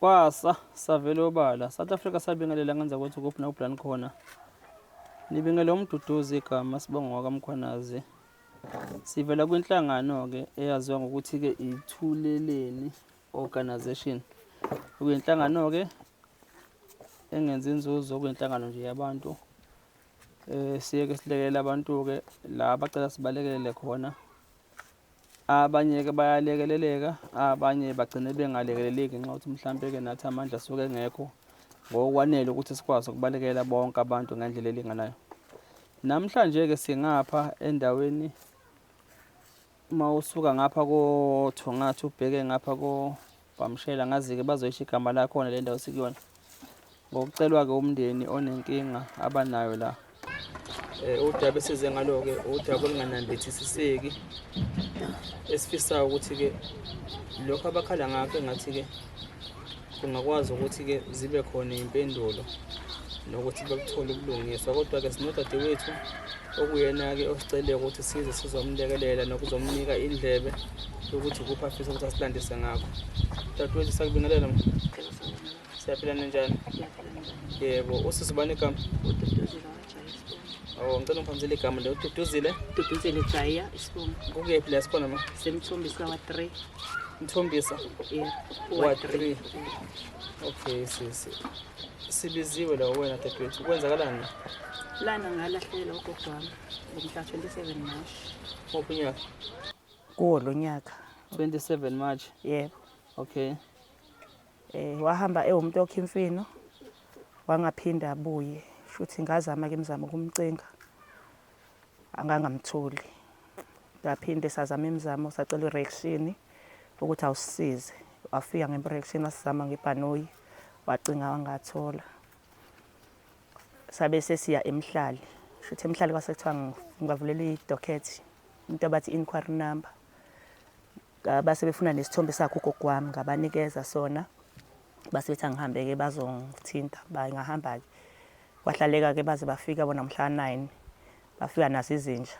Kwasa savela obala South Africa sabingelela ngenza ukuthi kuphi nakuphi khona. Nibingele uMduduzi igama sibongo wakaMkhwanazi. Sivela kwinhlangano ke eyaziwa ngokuthi ke iThuleleni Organization. Kuyinhlangano ke engenzi inzuzo kuyinhlangano nje yabantu. Eh siye ke silekelela abantu ke la abacela sibalekelele khona. Abanye-ke bayalekeleleka, abanye bagcine bengalekeleleki ngenxa yokuthi mhlampe-ke nathi amandla asuke engekho ngokwanele ukuthi sikwazi ukubalekela bonke abantu ngendlela elinganayo. Namhlanje-ke singapha endaweni uma usuka ngapha koThongathi ubheke ngapha ko Bamshela ngazi-ke bazoyisho igama lakhona le ndawo sikuyona ngokucelwa-ke umndeni onenkinga abanayo la um udaba esize ngalo-ke udaba olunganambithisiseki esifisayo ukuthi-ke lokho abakhala ngakho engathi-ke kungakwazi ukuthi-ke zibe khona iy'mpendulo nokuthi babuthole ubulungiswa kodwa-ke sinodadewethu okuyena-ke osicele ukuthi size sizomlekelela nokuzomnika indlebe yokuthi kuphi afisa ukuthi asilandise ngakho. Dadewethu sakubingelela ma. Siyaphila ninjani? Yebo, usisi ubani igama? UDuduzile waJaya isibongo. Oh, ngicela ungiphamisele igama le uDuduzile. Duduzile Jaya isibongo. Kukephi la sikhona ma? Semthombisa wa 3. Mthombisa. Yeah. Wa 3. Okay sisi. Sibiziwe la wena dadewethu. Kwenzakalani? Lana ngalahlekelwa ugogo wami ngomhla 27 March. Muphi unyaka? Kuwo lo nyaka. 27 March. Yebo. Okay. Eh wahamba ewumuntu okha imfino wangaphinda abuye. Shuthi ngazama ke imizamo ukumcinga. Angangamtholi. Ngaphinde sazama imizamo sacela i-reaction ukuthi awusisize. Wafika nge-reaction wasizama ngebhanoyi wacinga wangathola. Sabe sesiya eMhlali. Shuthi eMhlali kwase kuthiwa ngibavulela i-docket into abathi inquiry number. Base befuna nesithombe sakhe ugogo wami ngabanikeza sona. Base bethi angihambe-ke bazongithinta. Ngahamba-ke. Kwahlaleka-ke baze bafika bona mhla 9. Bafika nazo izinja.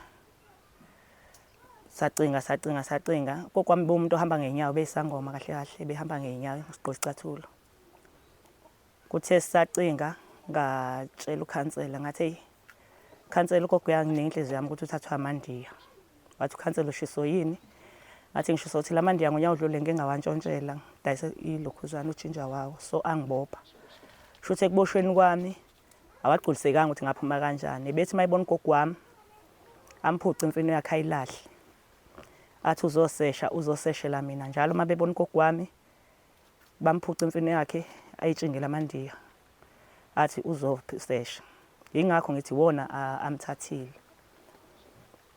Sacinga sacinga sacinga. Ugogo wami bewumuntu ohamba ngey'nyawo beyisangoma kahle kahle behamba ngey'nyawo sigqoke isicathulo. Kuthe sisacinga ngatshela ukhansela ngathi eyi khansela ugogo uyanginika inhliziyo yami ukuthi uthathwe amandiya. Wathi ukhansela ushiso yini? Ngathi ngishiso ukuthi la mandiya ngonyaka odlule ngike ngawantshontshela ngidayise ilokhuzana ujinja wawo so angibopha. Shuthi ekuboshweni kwami awagculisekanga ukuthi ngaphuma kanjani. Bethi mayibona ugogo wami amphuce imfino yakhe ayilahle. Athi uzosesha uzoseshela mina njalo uma bebona ugogo wami bamphuca imfino yakhe ayitshingela amandiya athi uzosesha yingakho ngithi wona amthathile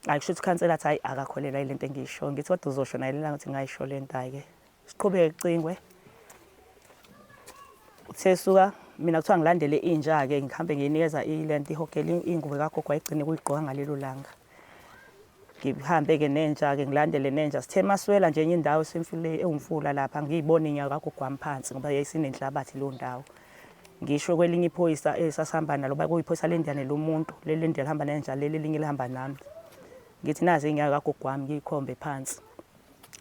hayi kusho ukuthi ukhansela athi hayi akakholelwa yile nto engiyishoyo ngithi kodwa uzosho naye lelanga ukuthi ngayisho le nto hhayi-ke siqhubeke kucingwe uthe suka mina kuthiwa ngilandele inja-ke ngihambe ngiyinikeza ilento ihogela ingubo kagogo wayigcine kuyigqoka ngalelo langa Ngihambe-ke nenja-ke ngilandele nenja. Sithe masiwela nje enye indawo esemfuleni ewumfula lapha ngiyibone inyawo kagogo wami phansi ngoba yayisinenhlabathi leyo ndawo. Ngisho kwelinye iphoyisa esasihamba nalo bakuyiphoyisa lendiyane lomuntu leli lendiya lihamba nenja leli elinye lihamba nami. Ngithi nazi iy'nyawo kagogo wami ngiyikhombe phansi.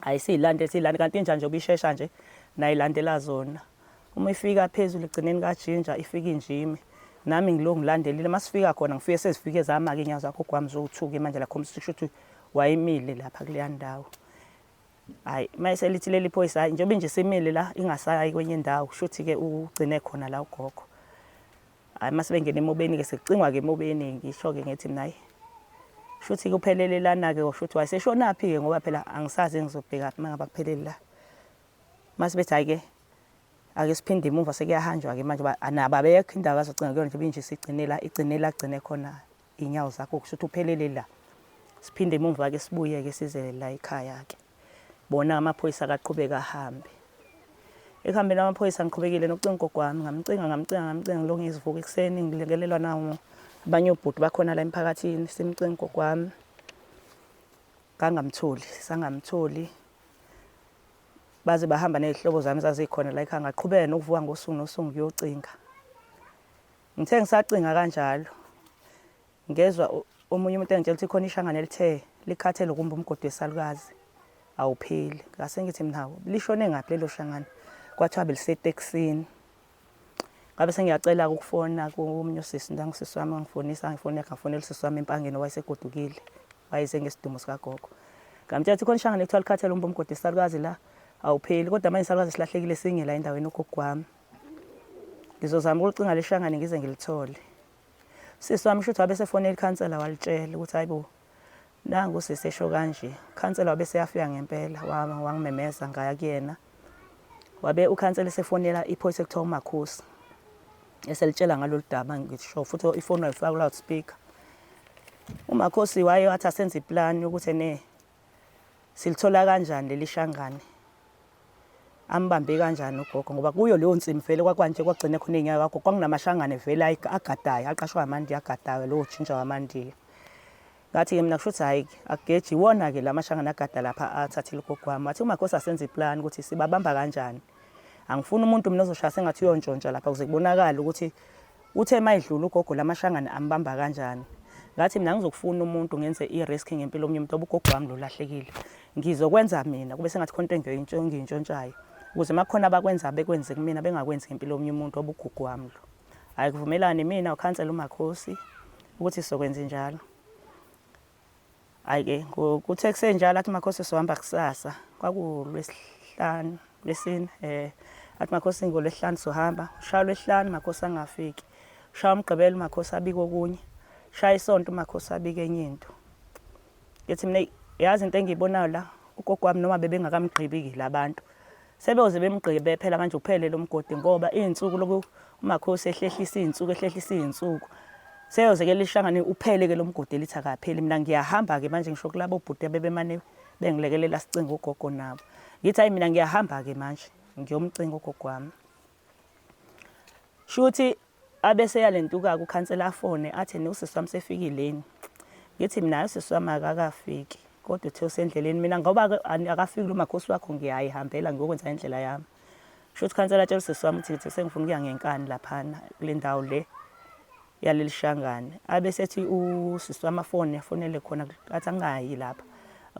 Hhayi siyilande siyilande kanti inja nje obishesha nje nayo ilandela zona. Uma ifika phezulu ekugcineni kajinja ifike injime. Nami ngilokhu ngilandelile uma sifika khona ngifike sezifike zama-ke iy'nyawo zakho gwami zowuthuke manje la khombisa kusho ukuthi wayemile lapha kuleya ndawo. Hhayi uma eselithi leli phoyisa hhayi njengoba nje simile la ingasayi kwenye indawo kusho ukuthi-ke ugcine khona la ugogo. Hhayi uma sebengena emobeni-ke sekucingwa-ke emobeni ngisho-ke ngithi mina hhayi shuthi kuphelele lana-ke kusho ukuthi wayeseshonaphi-ke ngoba phela angisazi engizobhekaphi uma ngaba kuphelele la. Mase bethi hhayi-ke ake siphinde emuva sekuyahanjwa-ke manje nabo abekho indawo azocinga kuyona nje inje sigcine la igcine la gcine khona iy'nyawo zakho kusho ukuthi uphelele la. Siphinde emuva-ke sibuye-ke size la ekhaya-ke. Bona amaphoyisa akaqhubeka ahambe. Ekuhambeni amaphoyisa ngiqhubekile nokucinga ugogo wami ngamcinga ngamcinga ngamcinga ngilokhu ngizivuka ekuseni ngilekelelwa nawo abanye obhuti bakhona la emphakathini simcinga ugogo wami. Ngangamtholi sangamtholi Baze bahamba nezihlobo zami zazikhona la ekhaya ngaqhubeka nokuvuka ngosuku nosuku ngiyocinga. Ngithe ngisacinga kanjalo ngezwa omunye umuntu engitshela ukuthi khona ishangane elithe likhathele ukumba umgodi wesalukazi awupheli. Ngase ngithi mina hawu lishone ngaphi lelo shangane? Kwathiwa belisetekisini. Ngabe sengiyacela ukufona komunye usisi, ndangisisi wami wangifonisa, ngifonela ngafonela usisi wami eMpangeni owayesegodukile, wayeze ngesidumo sikagogo. Ngamtshela ukuthi khona ishangane kuthiwa likhathele umba umgodi isalukazi la awupheli, kodwa manje isalukazi silahlekile sinye la endaweni ugogo wami. Ngizozama ukulicinga leshangane ngize ngilithole. Usisi wami shuthi wabe esefonela ikhansela walitshela ukuthi hayibo nangu usisi esho kanje. Ukhansela wabe seyafika ngempela wangimemeza ngaya kuyena. Wabe ukhansela esefonela iphoyisa ekuthiwa uMakhosi. Eselitshela ngalolu daba ngisho futhi ifoni wayifaka ku-loudspeaker. UMakhosi waye wathi asenze iplani yokuthi ene silithola kanjani leli shangane. Ambambe kanjani ugogo ngoba kuyo leyo nsimi vele kwakwanje kwagcine khona iy'nyawo kagogo kwakunamashangane vele agadayo aqashwa amandiya agadayo lowo tshintsha wamandiya. Ngathi-ke mina kusho ukuthi hhayi akugeji iwona-ke la mashangane agada lapha athathile ugogo wami. Wathi umakhosi asenze iplani ukuthi sibabamba kanjani. Angifuni umuntu mina ozoshaya sengathi uyontshontsha lapha kuze kubonakale ukuthi uthe uma edlula ugogo la mashangane ambamba kanjani. Ngathi mina ngizokufuna umuntu ngenze i-risk ngempilo omunye umuntu ngoba ugogo wami lo lahlekile. Ngizokwenza mina kube sengathi khona into engiyintshontshayo ukuze uma kukhona abakwenza bekwenze kumina bengakwenzi ngempilo omunye umuntu ngoba ugogo wami lo. Hhayi kuvumelane mina ukhansela uMakhosi ukuthi sizokwenza njalo. Hhayi-ke kuthe kusenjalo athi uMakhosi sohamba kusasa kwakulwesihlanu lwesine athi Makhosi ngolwesihlanu sohamba ushaya ulwesihlanu Makhosi angafiki ushaya umgqibelo uMakhosi abike okunye shaya isonto uMakhosi abike enye into. Ngithi mina yazi into engiyibonayo la ugogo wami noma bebengakamgqibi-ke labantu sebeyoze bemgqibe phela manje uphele lo mgodi ngoba iy'nsuku loku umakhosi ehlehlisa iy'nsuku ehlehlisa iy'nsuku seyoze ke lishangane uphele ke lo mgodi elithi akapheli. Mina ngiyahamba-ke manje ngisho kulabo bhuti abebemane bengilekelela sicinga ugogo nabo. Ngithi hayi mina ngiyahamba-ke manje ngiyomcinga ugogo wami. Shuthi abese yalentuka-ke ukhansela afone athi ne usisi wami sefikile yini. Ngithi mina hayi usisi wami akakafiki kodwa uthe usendleleni. Mina ngoba-ke akafiki lo makhosi wakho ngiyayihambela ngiyokwenza indlela yami. Shuthi ukhansela atshela usisi wami ukuthi ngithi sengifuna ukuya ngenkani laphana kule ndawo le yaleli shangane. Abe sethi usisi wami afone afonele khona athi angayi lapha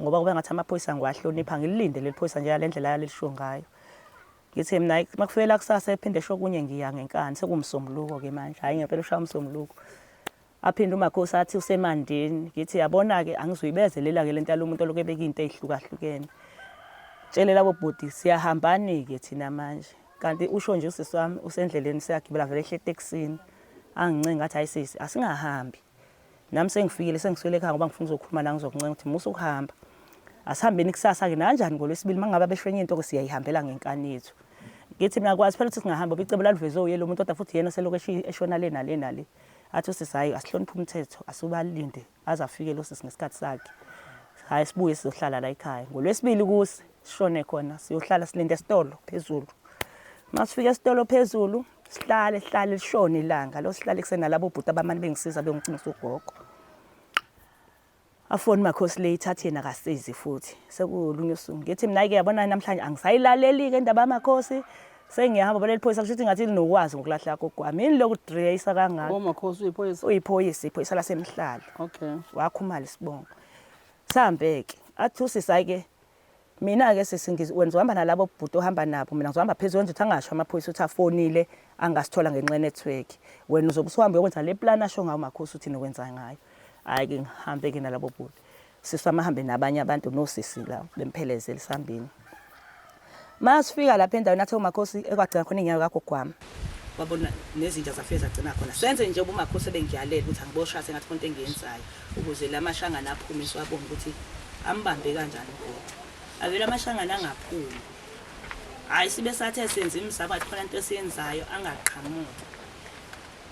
ngoba kube ngathi amaphoyisa ngiwahlonipha ngililinde leli phoyisa nje yale ndlela yalelisho ngayo. Ngithi mina hayi makufikela kusasa ephinde esho okunye ngiya ngenkani sekuwumsombuluko ke manje hhayi ngempela ushaya umsombuluko. Aphinde umakhosi athi usemandini ngithi yabona-ke angizuyibezelela-ke le nto yalo muntu olokhu ebeka iy'nto ey'hlukahlukene. Tshele labo bhuti siyahambani-ke thina manje kanti usho nje usisi wami usendleleni seyagibela vele ehle etekisini angincenga athi hayi sisi asingahambi. Nami sengifikile sengiswele ekhaya ngoba ngifuna ukuzokhuluma la ngizokuncenga ukuthi musa ukuhamba. Asihambeni kusasa-ke nakanjani ngolwesibili uma ngabe besho enye into-ke siyayihambela ngenkani yethu. Ngithi mina kwazi phela ukuthi singahamba ngoba icebo lalivezwe uye lo muntu kodwa futhi yena oselokhu eshona le nale nale. Athi usisi hhayi asihloniphe umthetho asubalinde aze afike lo sisi ngesikhathi sakhe. Hhayi sibuye sizohlala la ekhaya. Ngolwesibili kuse sishone khona siyohlala silinde esitolo phezulu. Uma sifika esitolo phezulu sihlale sihlale lishone ilanga lo sihlale kusenalabo bhuti abamane bengisiza bengicingisa ugogo. Afone umakhosi late athi yena akasizi futhi sekulunye usuku. Ngithi mina-ke yabona namhlanje angisayilaleli-ke indaba yamakhosi sengiyahamba baleli phoyisa kusho ukuthi ngathi linokwazi ngokulahla gogo wami yini lokhu dreyisa kangaka. Umakhosi uyiphoyisa? Uyiphoyisa, iphoyisa lasemhlali. Okay. Wakhumala isibongo. Sihambe-ke athi usisi hhayi-ke Mina-ke sisi wena uzohamba nalabo bhuti ohamba nabo, mina ngizohamba phezulu wenza ukuthi angasho amaphoyisa ukuthi afonile angasithola ngenxa ye-network. Wena uzobe usuhamba uyokwenza le plan asho ngayo umakhosi ukuthi nokwenza ngayo. Hhayi-ke ngihambe-ke nalabo bhuti. Sisi wami ahambe nabanye abantu nosisi la bemphelezele sihambeni. Masifika lapha endaweni athe umakhosi ekwagcina khona iy'nyawo kagogo wami. Wabona nezinja zafike zagcina khona. Senze njengoba umakhosi ebengiyalela ukuthi angiboshaya sengathi khona into engiyenzayo ukuze la mashangane aphume siwabone ukuthi ambambe kanjani ugogo. Avele amashangane angaphumi. Hhayi sibe sathe senza imizamo ngathi khona into esiyenzayo angaqhamuki.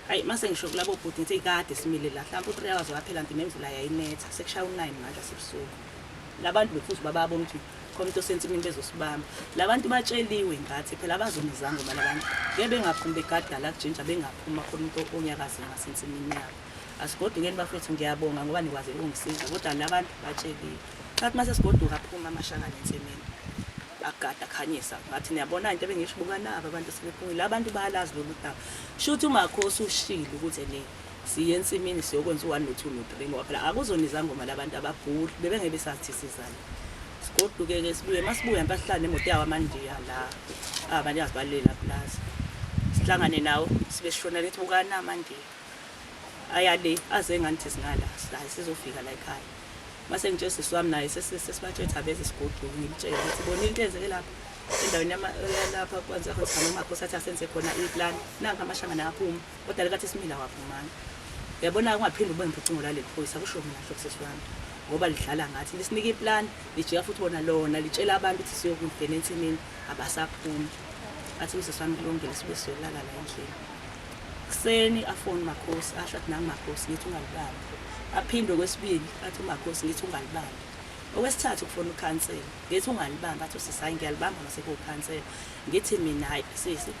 Hayi mase ngisho kulabo bhuti ngithi kade simile la mhlawumbe u-3 hours waphela nti nemvula yayinetha sekushaya u-9 manje asebusuku. Labantu befuze uba babona ukuthi khona umuntu osensimini bezosibamba. Labantu batsheliwe ngathi phela abazona izangoma labantu. Ngeke bengaphumi begada la kujinja bengaphuma khona umuntu onyakazela ngasensimini yabo. Asigodukeni bafethu ngiyabonga ngoba nikwazile ukungisiza kodwa labantu batsheliwe. Sathi mase sigoduka aphuma amashangane ensimini. Agada akhanyisa ngathi niyabona into ebengisho buka naba abantu sebephumile. Labantu bayalazi lolu daba. Shuthi umakhosi ushilo ukuthi ene siye ensimini siyokwenza u-1 no-2 no-3 ngoba phela akuzona izangoma labantu ababhuli bebengeke besathi sizana. Sigoduke-ke sibuye, masibuya ngempela sihlale nemoto yawo amandiya la, abanikazi balela pulazi. Sihlangane nawo sibe sishona lethi bukani amandiya. Aya le aze ngani singala, hayi sizofika la ekhaya. Mase ngitshela sisi wami naye sesibatshela ukuthi abeze sigoduke ngimtshele ukuthi bonile into eyenzeke lapha endaweni yalapha kwenza khona sigama umakhosi athi asenze khona iplan nanka amashangana aphuma kodwa lekathi simile awaphumanga. Uyabona ungaphinde ube ngiphucingo laleli phoyisa kusho mina nhlobo sisi wami ngoba lidlala ngathi lisinike iplan lijika futhi bona lona litshela abantu ukuthi siyokungena ensimini abasaphumi. Athi usisi wami kulungile sibe siyolala la endlini. Kuseni afone umakhosi asho athi nangu makhosi ngithi ungalibambi. Aphinde okwesibili athi umakhosi ngithi ungalibambi. Okwesithathu kufona ukhansela ngithi ungalibambi athi usisi hayi ngiyalibamba mase kuwukhansela. Ngithi mina hayi sisi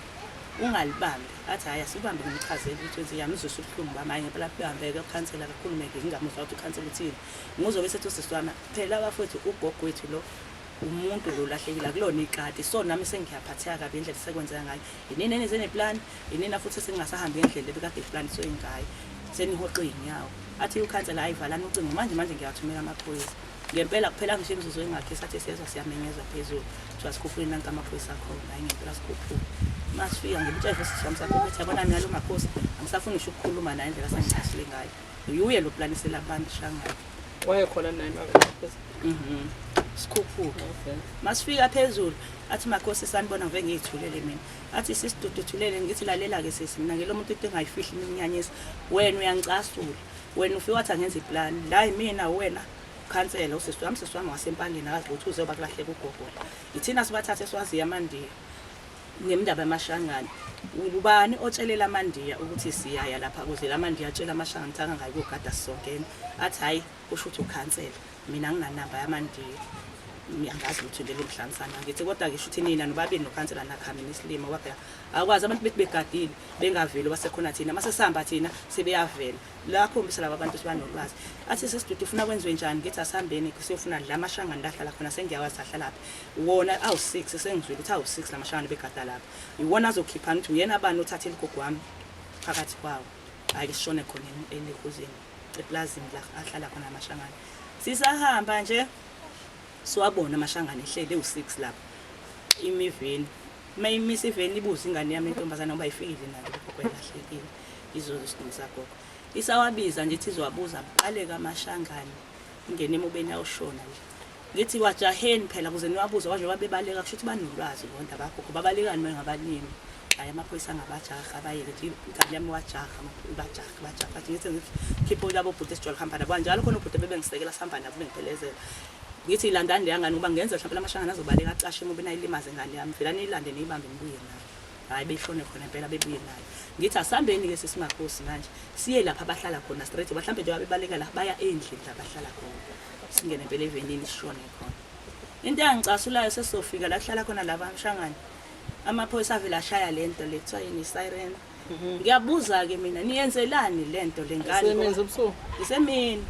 ungalibambi athi hhayi asibambe ngimchazele ukuthi wenze yamuzwisa ubuhlungu bami hhayi ngempela bambeke ukhansela kakhulume ngingamuzwa ukuthi ukhansela uthini. Ngizwe bese ethi usisi wami phela bafowethu ugogo wethu lo umuntu lo lahlekile akulona ikati so nami sengiyaphatheka kabi indlela sekwenzeka ngayo inini enize neplan inina futhi sengingasahambi ngendlela ebekade iplan soyingayo senihoxe iy'nyawo athi ukhansela hayi valani ucingo manje manje ngiyathumela amaphoyisa ngempela kuphela ngisho imizuzu engakhi sathi siyezwa siyamenyezwa phezulu kuthiwa sikhuphule nanka amaphoyisa akhona hayi ngempela sikhuphule uma sifika ngimtshele sisi wami sakho ukuthi yabona mina lo makhosi angisafuni ngisho ukukhuluma naye indlela asangicasule ngayo uyuye lo planisela abantu shangayo Wayekhona naye Sikhuphuke. Okay. Masifika phezulu athi makhosi sanibona ngive ngiyithulele mina. Athi sisiduduthulele ngithi lalela ke sisi mina ngilo muntu into engayifihli iminyanyisa. Wena uyangicasula. Wena ufike wathi angenza iplan. La yimina wena khansela usisi wami sisi wami wasempangeni akazi ukuthi uzoba kulahleka ugogo. Ithina sibathathe swaziya amandiya. Ngemndaba yamashangane. Ubani otshelela amandiya ukuthi siyaya lapha kuze lamandiya atshela amashangane ukuthi angangayi kogada sizonkena. Athi hayi kusho ukuthi ukhansela. Mina nginanamba yamandiya. Angazi lutho into elimhlangisana ngithi kodwa ngisho ukuthi nina nobabili nokhansela nakhami nesilima ngoba phela akwazi abantu bethi begadile bengaveli basekhona thina mase sihamba thina sebeyavela la khombisa laba bantu sibanolwazi athi sesidudu ufuna kwenziwe njani ngithi asihambeni siyofuna la mashangane lahlala khona sengiyawazi ahlalaphi wona awu-6 sengizwile ukuthi awu-6 la mashangane begada lapha iwona azokhiphana ukuthi uyena bani othathe iligogo wami phakathi kwawo hhayi ke sishone khona elikhuzini eplazini la ahlala khona amashangane sisahamba nje siwabona amashangane ehleli ewu-6 lapha imiveni uma imisa iveni ibuze ingane yami intombazane ngoba ifikile nayo ugogo elahlekile izozo isidingo sagogo isawabiza nje ithi izowabuza buqaleka amashangane ingene emobeni yawushona nje ngithi wajaheni phela kuze niwabuze njengoba bebaleka kusho ukuthi banolwazi bonke abagogo babalekani bengabalimi hayi amaphoyisa angabajaha abayeke nje ingane yami wajaha bajaha bajaha bathi ngithi ngikhiphe labo bhuti esijwayele ukuhamba nabo kanjalo khona ubhuti bebengisekela sihamba nabo bengiphelezela ngithi landani leya ngane ngoba ngenza mhlawumbe lamashangane azobaleka acashe emobeni ayilimaze ingane yami vela niyilande niyibambe nibuye nayo hhayi beyishone khona impela bebuye nayo ngithi asihambeni-ke sesimakhosi manje siye lapha abahlala khona straight ngoba mhlawumbe njengoba bebaleka la baya endlini la bahlala khona singene impela evenini sishone khona into eyangicasulayo sesizofika la kuhlala khona laba mshangane amaphoyisa avele ashaya le nto le kuthiwa yini i-siren Ngiyabuza-ke mina niyenzelani le nto le ngane? Isemini ebusuku. Isemini.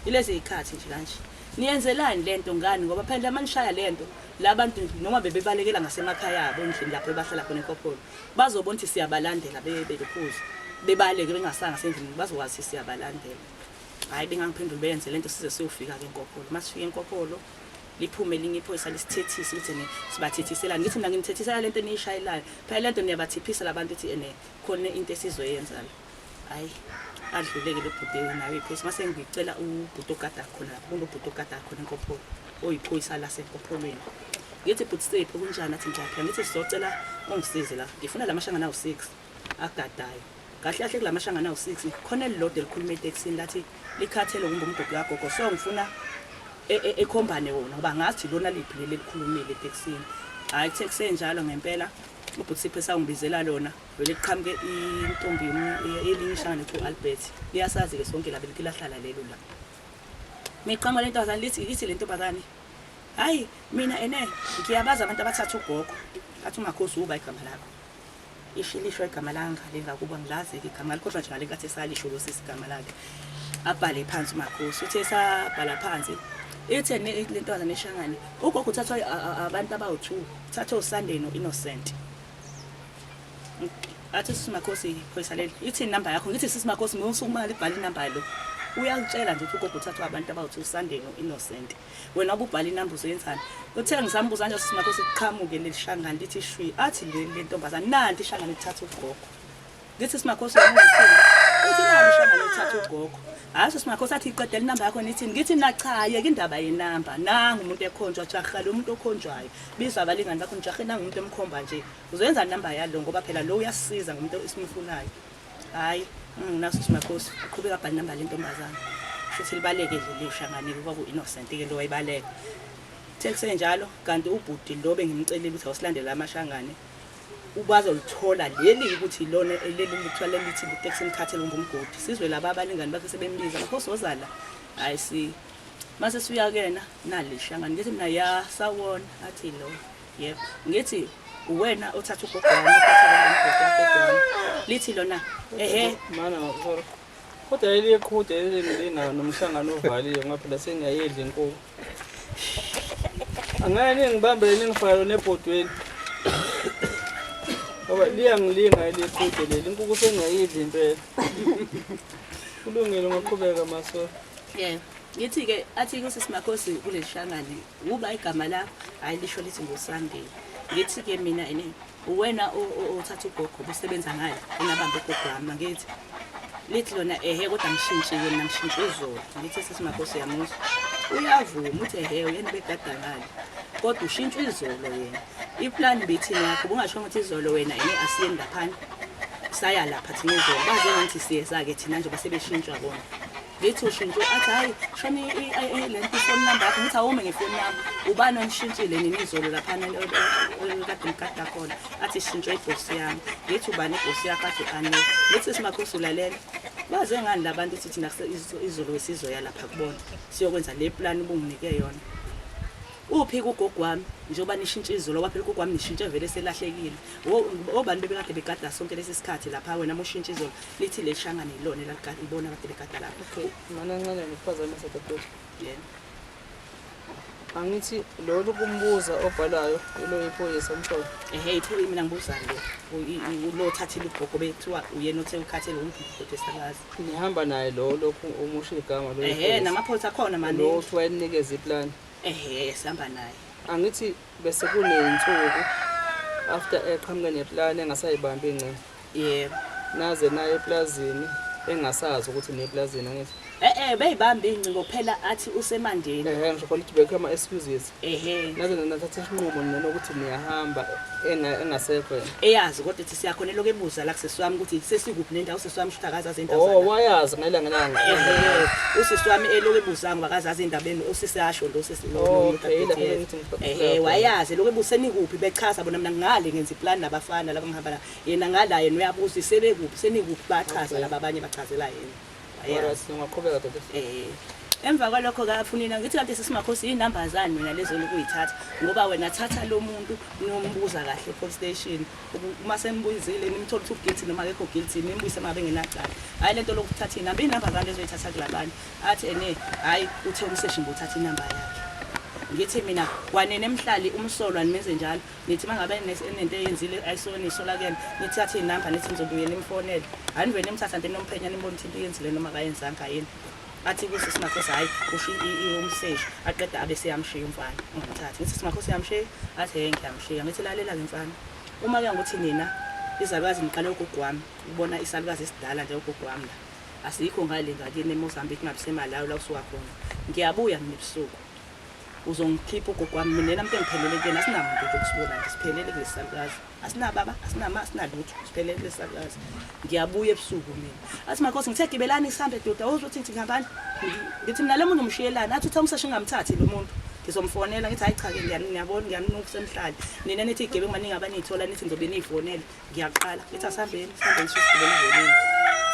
Ilezi zikhathi nje kanje. Niyenzelani le nto ngani ngoba phela manishaya le nto labantu noma bebebalekela ngasemakhaya abo endlini lapho ebahlala khona enkopolo bazobona ukuthi siyabalandela bebelokhuza bebaleke bengasanga sendlini bazokwazi ukuthi siyabalandela. Hhayi bengangiphenduli beyenze lento size siyofika-ke enkopolo. Masifika enkopolo liphume elinye iphoyisa lisithethise ukuthi ene sibathethiselani ngithi mina nginithethisela lento eniyishayelayo phela lento niyabathiphisa labantu ukuthi ene khona into esizoyenza la hayi adluleke lo bhuti nayo iphoyisa mase ngicela ubhuti ogada khona lapho kunobhuti ogada khona enkopholo oyiphoyisa lasenkopholweni ngithi bhuti Sipho kunjani athi ngiyaphila ngithi sizocela ungisize la ngifuna la mashangana awu-6 agadayo kahle kahle kula mashangana awu-6 khona elilodwa elikhuluma etekisini lathi likhathele kumbe umgodi kagogo so ngifuna e, e, ekhombane wona ngoba ngathi lona liphi leli elikhulumile etekisini hhayi kuthe kusenjalo ngempela ubhuti Sipho esawungibizela lona vele kuqhamuke intombi elinye ishangane kuthiwa u-Albert liyasazi-ke sonke la belike lahlala lelo la miqhamuka le ntombazane lithi ithi le ntombazane hhayi mina ene ngiyabazi abantu abathatha ugogo athi umakhosi uba igama lakho Ishilisho igama langale ngakubo angilazi-ke igama ngalikhohlwa nje ngale nkathi esalisho lo sisi igama lakhe. Abhale phansi umakhosi uthe esabhala phansi ithe le ntombazane eshangane ugogo uthathwa abantu abawu-two uthathwe uSunday no-Innocent. Athi sisi makhosi phoyisa leli ithi inamba yakho ngithi sisi makhosi ngosukuma libhala inamba lo. Uyakutshela nje ukuthi ugogo uthathwa abantu abawuthi uSunday no-Innocent. Wena ububhala inamba uzoyenzani? Uthe ngisambuza nje sisi Makhosi kuqhamuke leli shangane lithi shwi athi leli lentombazane nanti ishangane lithatha ugogo. Ngithi simakhosi uyamuza uthi nani ishangane lithatha ugogo. Hayi simakhosi athi iqedele inamba yakho nithini? Ngithi mina cha yeka indaba yenamba. Nangu umuntu ekhonjwa jaha lo muntu okhonjwayo. Biza abalingani bakho nijahe nangu umuntu emkhomba nje. Uzoyenza inamba yalo ngoba phela lo uyasisiza ngumuntu esimfunayo. Hayi naso simakhosi uqhubeka abhale inamba lentombazane. Shuthi libaleke nje lishangane kwaku innocent ke lo wayibaleka. Kuthe kusenjalo kanti ubhuti lo bengimcelile ukuthi awusilandele amashangane ubazolithola leli ukuthi lona leli lithiwa lelithi liteksi emkhathele kumbe umgodi sizwe laba abalingani bakhe sebembiza makhosi wozala hayi si mase siya kuyena nali shangane ngithi mina ya sawona athi lo yebo ngithi uwena othatha ugogo wami othatha umgodi wagogo wami lithi lona ehe mana sorry kodwa leli iqhude leli linayo nomhlangano ovaliwe ngoba phela sengiyayidla inkukhu Angeke ningibambe ningifake lona ebhodweni. Ngoba liyangilinga eliqhude leli inkukhu sengiyayidla impela. Kulungile ungaqhubeka maso. Yebo. Ngithi-ke athi kusisi Makhosi kuleli uba igama lakho hhayi lisho lithi nguSandile. Ngithi-ke mina ene uwena othatha ugogo obusebenza ngayo engabamba ugogo wami angithi lithi lona ehe kodwa ngishintshiwe mina ngishintshe izolo ngithi sisi Makhosi uyamuzwa uyavuma uthi ehe uyena begada ngale kodwa ushintshwe izolo yena iplani bithini yakho ubungasho ukuthi izolo wena ene asiyeni laphana saya lapha thina izolo baze ngathi siyeza-ke thina njengoba sebeshintshwa bona Ngithi ushintshe athi hayi shona le nto ifoni number yakho ngithi awume ngefoni yami ubani onishintshile nini izolo laphana kade ngigada khona athi shintshwe ibhosi yami ngithi ubani ibhosi yakho athi ane ngithi simakhosi ulalela baze ngani labantu ukuthi thina izolo sizoya lapha kubona siyokwenza le plan ubunginike yona uphi kugogo wami njengoba nishintshe izolo waphela ugogo wami nishintshe vele selahlekile obani bebekade begada sonke lesi sikhathi lapha wena mushintshe izolo lithi leli shangane yilona elaligada ibona kade begada lapho. Okay, mana ncane ngikuphazamisa dadewethu. Yebo. Angithi lolu kumbuza obhalayo ilo iphoyisa umhlobo. Ehe, ithu mina ngibuza lo. Lo othathile ugogo bethiwa uyena othe ukhathele umbhidi esakazi. Nihamba naye lo lokhu umusho igama lo. Ehe, namaphoyisa akhona maningi. Lo othi wayenikeza iplan. Ehe, sihamba naye. Angithi bese kuney'nsuku after eqhamuke neplani engasayibambi ingcingo. Yebo. Naze naye eplazini engasazi ukuthi neplazini angithi. Eh eh beyibamba ingcingo phela athi usemandeni. Ehhe ngisho khona ukuthi bekho ama excuses. Ehhe. Naze nathatha isinqumo nina nokuthi niyahamba engasekho yena. Eyazi kodwa ethi siyakhona elokhu ebuza la kusisi wami ukuthi sesikuphi nendawo usisi wami shuthi akazazi indawo. Oh wayazi ngelanga langa. Ehhe usisi wami elokhu ebuza ngoba akazazi indaba usisi asho lo sisi lo. Oh, okay yilapho ngithi ngiphathisa. Ehhe wayazi elokhu ebuza senikuphi bechaza bona mina ngale ngenza iplan nabafana laba ngihamba la. Yena ngala yena uyabuza sebekuphi senikuphi bachaza laba abanye bachazela yena. Alright, ungaqhubeka dade. Eh. Emva kwalokho kafunina ngithi kanti sisimakhosi inamba zani wena lezo lokuyithatha ngoba wena thatha lo muntu nombuza kahle police station uma sembuyizile nimthole ukuthi guilty noma akekho guilty nimbuyise uma bengenacala hayi lento lokuthatha inamba inamba zani lezo oyithatha kulabantu athi ene hayi uthe umseshi ngothatha inamba yakhe ngithi mina kwanene emhlali umsolwa nimenze njalo Nithi uma ngabe enento eyenzile ayisona isola kuyena nithathe inamba nithi nizobuye nimfonele. Anivele nimthatha nje nomphenya nimbone ukuthi into iyenzile noma akayenzanga yini. Athi kusisi Makhosi hhayi kusho umseshi aqeda abe seyamshiya umfana ungamthathi. Ngithi sisi Makhosi uyamshiya? Athi hhe ngiyamshiya. Ngithi lalela-ke mfana uma kuya ngokuthi nina izalukazi niqale ugogo wami ukubona isalukazi esidala nje ugogo wami la asikho ngale ngakini eMozambique ngabe seMalawi la usuka khona ngiyabuya mina ebusuku Uzongikhipha ugogo wami mina muntu engiphelele kuyena asinamuntu nje kusibona nje siphelele kulesi salukazi asinababa asinama asinalutho siphelele kulesi salukazi ngiyabuya ebusuku mina athi makhosi ngithe gibelani sihambe doda uzwe uthi ngithi ngihambani ngithi mina lo muntu umshiyelani athi uthe umseshi ngingamthathi lo muntu ngizomfonela ngithi hayi cha-ke ngiyabona ngiyanuka usemhlali nina nithi igebengu maningi abaniyithola nithi ngizobe niyifonele ngiyaqala ngithi asihambeni sihambeni sisigibele evenini